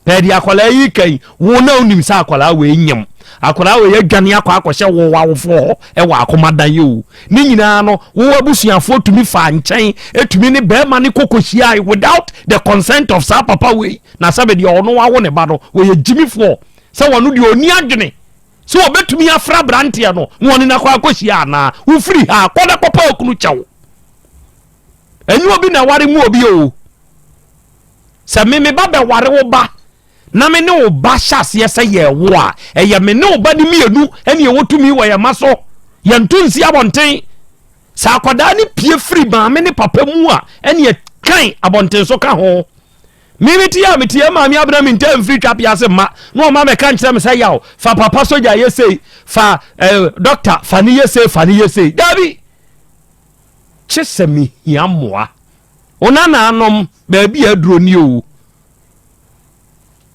Speaker 2: Pɛɛ deɛ akwadaa yi ka yi, wo na wonim sɛ akwadaa wei nyem. Akwadaa wei adwane akɔ akɔhyɛ wo awofoɔ hɔ wɔ akomadan yi o. Ne nyinaa no, wo abusuafoɔ tumi fa nkyɛn, tumi ne bɛrima ne kɔkɔhyiae without the consent of saa papa wei. Na sɛbe deɛ ɔno wawo ne ba no, wɔyɛ gyimifoɔ. Sɛ wɔno deɛ ɔnni adwene. Sɛ wɔbɛtumi afrɛ aberanteɛ no na wɔne no akɔ akɔhyia anaa? Wofiri ha kɔ na kɔpa okunu kyɛw. Ɛnyɛ obi na ɛware mu obi o. Sɛ me me ba bɛware wo ba na me ne wo ba hyɛ aseɛ sɛ yɛwo a, ɛyɛ me ne wo ba no mmienu ɛne ɛwɔ tumi wɔ yɛn ma so. Yɛnto nsi abɔnten. Sɛ akwadaa no pie firi maame ne papa mu a, ɛne ɛkan abɔnten so ka ho. Me me te a me te maame abena me ntaa mfiri twapea ase mma na ɔma mɛka nkyerɛ me sɛ yaw fa papa sogya yɛ sei fa eh, dɔkta fa ne yɛ sei fa ne yɛ sei daabi kye sɛ mehia mmoa wo nanaanom baabi a aduro ni o.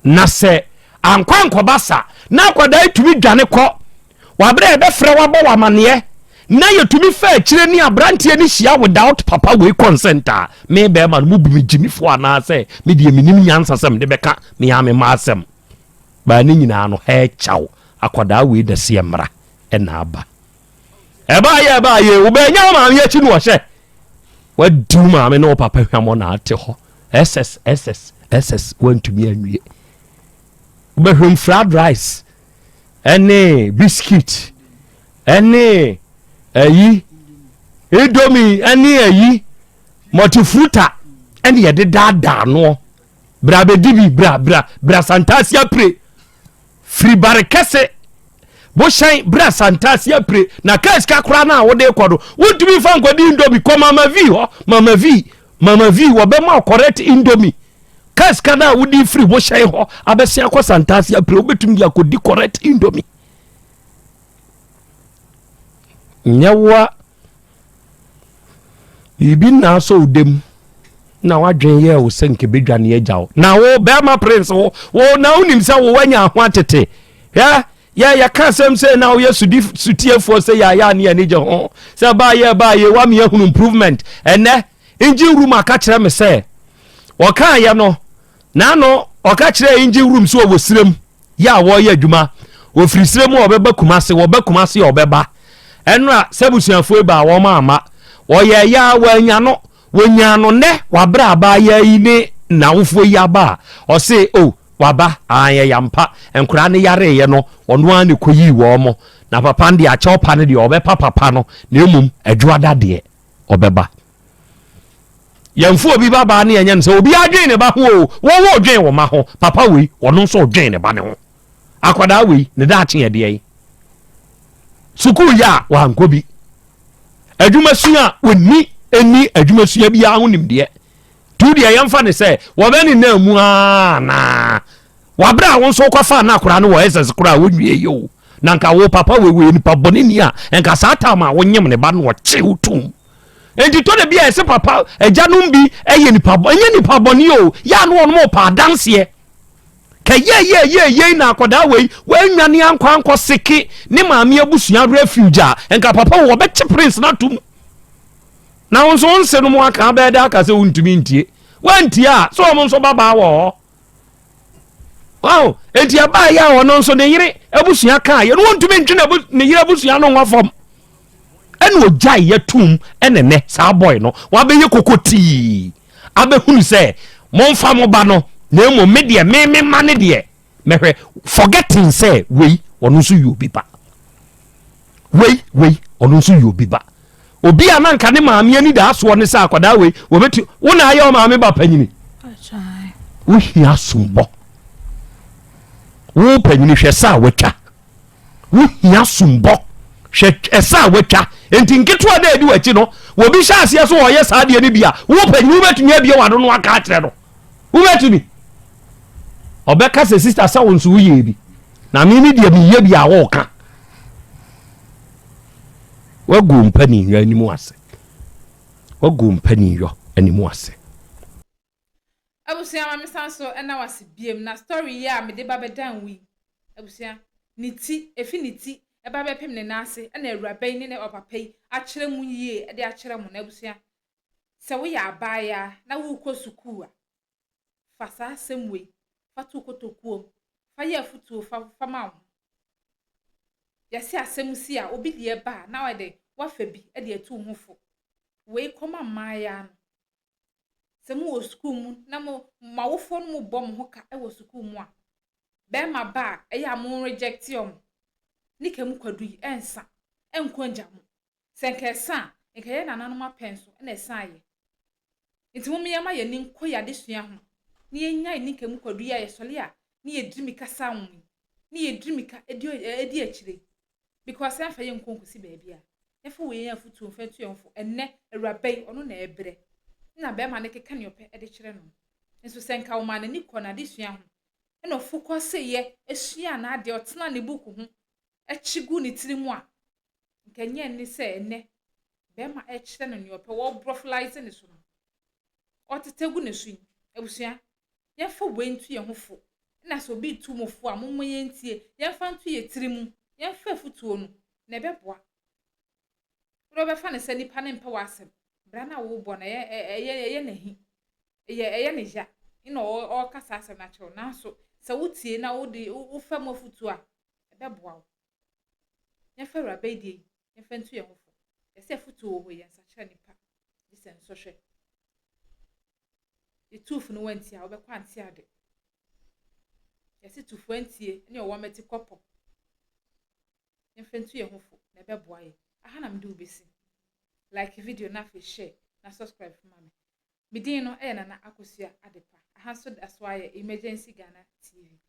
Speaker 2: Na sɛ ankɔ ankɔba sa na akwadaa yi tumi dwane kɔ wɔ aberɛ a yɛbɛfrɛ wo abɔ wo amaneɛ na yɛtumi fa akyire ne aberanteɛ no hyia without papa wei consent a, me bɛrima no mobu me gyimifoɔ anaasɛ me deɛ menim nyansa sɛ mede bɛka me ara me mma asɛm. Baa ne nyinaa no hɛɛkyaw akwadaa wei na seɛ mmra ɛna aba. Ɛbaayɛ ɛbaayɛ wobɛnya wo maame akyi no ɔhyɛ wadi wo maame ne wo papa hwamɔ na ate hɔ ss ss ss wantumi anwie wobɛhwɛm fried rice ɛne biscuit ɛne ayi indomie ɛne ayi multifruta ɛne yɛde daadaa noɔ bra bɛdi bi bra bra bra santase apire Firi bare kɛse bohyɛn bra Santase apire na kaa sika koraa no a wode kɔ no wontumi mfa nkɔdi indomie kɔ Mama V hɔ Mama V Mama V wɔbɛma wo correct indomie kaa sika no a wode firi bohyɛn hɔ abɛsen akɔ Santase apire wobɛtumi de akɔdi correct indomie nyɛ woa Biribi na asɔ wo dam na wadwen yɛɛ wo sɛ nka bɛdwane agya wo. Na wo bɛrima prince wo wo na wonim sɛ wo wanya ho atete. Hwɛ yɛ yɛka asɛm sɛ na woyɛ sudi sutiefoɔ sɛ yɛayɛ a ne yɛni gye ho sɛ baa yɛ baa yɛ wa me ahunu improvement. Ɛnɛ engine room aka kyerɛ me sɛ ɔkaayɛ no N'ano ɔka kyerɛɛ engine room sɛ ɔwɔ serem yɛ a wɔreyɛ adwuma. Wɔfiri serem a ɔbɛba Kumase, wɔba Kumase a ɔbɛba. Ɛnora sɛ abusuafoɔ yi baa wɔn amma. Wɔyɛɛ yɛ a wɔannya no. Wɔnyaa no nnɛ wabrɛ abaayaa yi ne n'awofoɔ yi aba a ɔse oh waba aane ɛyɛ ampa nkoraa no yareeɛ no ɔno ara na ɛkɔyii wɔn na papa no deɛ akyɛw pa no deɛ ɔbɛpa papa no na mmom adwoada deɛ ɔbɛba. Yɛmfa obi ba baa ne yɛnyɛ no sɛ obi adwen ne ba ho o, wo wo dwen wo ma ho, papa wei ɔno nso ɔdwen ne ba ne ho. Akwadaa wei ne daakye yɛ deɛn? Sukuu yɛ a wankɔ bi. Adwuma sua a wɔnni ɛni adwuma sua biara ho nimdeɛ. Tu deɛ yɛmfa ne sɛ wɔbɛ ne nan mu aa naa. Wabrɛ a wo nso wokɔfaa no akwadaa no wɔ SS koraa a wonwie yɛ o. Na nka wo papa wei wɔyɛ nipa bɔne ni a nka saa time a wonyem ne ba no ɔkye wo tom. Enti tɔ da bi a ɛsɛ papa agyanom bi yɛ nipa bɔ ɛnyɛ nipa bɔne o yɛ ano wɔn mo pa adanseɛ ka yɛ yɛ yɛ yɛ na akwadaa wei wɔanwane ankɔ ankɔ seke ne maame abusua refuge a nka papa wɔ wɔbɛkye prince no atom na wo nso wo nse no mo aka abɛɛ dɛ aka sɛ wontumi ntie woantie a sɛ wɔn nso babaa wɔ hɔ Wow, enti ɛbaa yɛ a ɔno nso ne yere abusua kaa yɛ no wɔntumi ntwe ne yere abusua no nwɔ fam ɛna ogyae yɛ tum ɛna nɛ saa boy no wabɛyɛ koko tii abɛhunu sɛ momfa mo ba no na mmom me deɛ me me ma ne deɛ mɛhwɛ forgetting sɛ wei ɔno nso yɛ obi ba wei wei ɔno nso yɛ obi ba obi a na nka ne maame ani daa soɔ ne sɛ akwadaa wei wɔbɛtu wo na ayɛ ɔmaame ba panyini wohia sombɔ wo panyini hwɛ sɛ a watwa wohia sombɔ hwɛ ɛsɛ a watwa nti nketewa na ɛdi w'akyi no wɔbi hyɛ aseɛ so wɔyɛ saa adeɛ no bi a wo panyini wobɛtumi abie w'ano no aka akyerɛ no Wobɛtumi. Ɔbɛka sɛ sista sɛ wo nso woyɛ bi. Na me me deɛ meyɛ bi a wɔka. Wagu mpaniyɔ anim ase. Wagu mpaniyɔ anim ase.
Speaker 1: Abusua ma me san so ɛna wase biem na story yi a mede ba bɛdan wo yi abusua ne ti efi ne ti ɛba bɛpem ne nan ase ɛna awuraba yi ne ne ɔpapa yi akyerɛ mu yie ɛde akyerɛ mo na abusua Sɛ woyɛ abaayaa na worekɔ sukuu a, fa saa asɛm wei fa to wo kotokuo mu, fa yɛ afotuo fa fa ma wo ho. Yɛse asɛm si a, obi deɛ ba a, na wayɛ dɛn? Woafa bi de atu wo ho fo. Wei kɔma mmaayaa no. Sɛ mowɔ sukuu mu na mo mo awofoɔ no mobɔ mo ho ka wɔ sukuu mu a, bɛrima ba a, ɛyɛ a mo reject wɔn. Ne ka mu kwadu yi, ɛnsa, ɛnkɔ ngya mo. Sɛ nka ɛsa a, nka yɛn nananom apɛn so na ɛsaeɛ. Nti mom yɛmma yɛn ani nkɔ yɛn adesua ho na yɛnnyae nika mu kwadu yi a yɛsɔre a ne yɛdiri mika saa nwoma yi, ne yɛdiri mika di di akyire yi. Because ɛmfa yɛn nkɔ nkɔsi baabi a. Yɛmfa wei yɛn afotuo mfa ntu yɛn ho fo. Ɛnnɛ, awuraba yi, ɔno na ɛrebrɛ. Ɛna barima no keka nea ɔpɛ de kyerɛ no. Nso sɛ nka ɔmaa n'ani kɔɔ n'adesua ho, ɛna ɔfokɔseeɛ suaa n'adeɛ, ɔtenaa ne book ho, kye guu ne tiri mu a, Nka ɛnyɛ ɛnne sɛ ɛnnɛ bɛrima rekyerɛ no nea ɔpɛ, wɔrebrɔfolaese ne so no, ɔretete gu ne so yi. Abusua, yɛmfa wei nto yɛn ho fo. Ɛna sɛ obi retu mo fo a, momma yɛntie, yɛmfa nto yɛn tiri mu, yɛmfa afutuo no, na ɛbɛboa. Wode wobɛfa no sɛ nipa no mpɛ w'asɛm, bra no a wobɔ no ɛyɛ ɛyɛ ɛyɛ n'ahi, ɛyɛ ɛyɛ ne ya, ɛna ɔreka saa asɛm no akyerɛ wo. Nanso sɛ wotie na wode wofa mu afutuo a, ɛbɛboa wo. Yɛmfa awuraba yi deɛ yi, yɛmfa ntu yɛn ho fo. Yɛsɛ afutuo wɔ hɔ yi, yɛnsakyera nipa, gye sɛ nsɔhwɛ. Yɛtuu fo no wantie a, wobɛkɔ ante ade. Yɛse tu fo antie ne ɔwɔ mmɛte kɔpɔ. Yɛmfa ntu yɛn ho fo na ɛbɛboa yɛn. Aha na mede wo bɛsi. Like video na afei share na subscribe ma me. Me din no yɛ Nana Akosua Adepa. Aha nso da so ayɛ Emergency Ghana TV.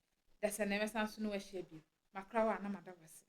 Speaker 1: Dasɛ na ɛmɛsan so ne wahyia bio. Makra wo a na mada wo ase.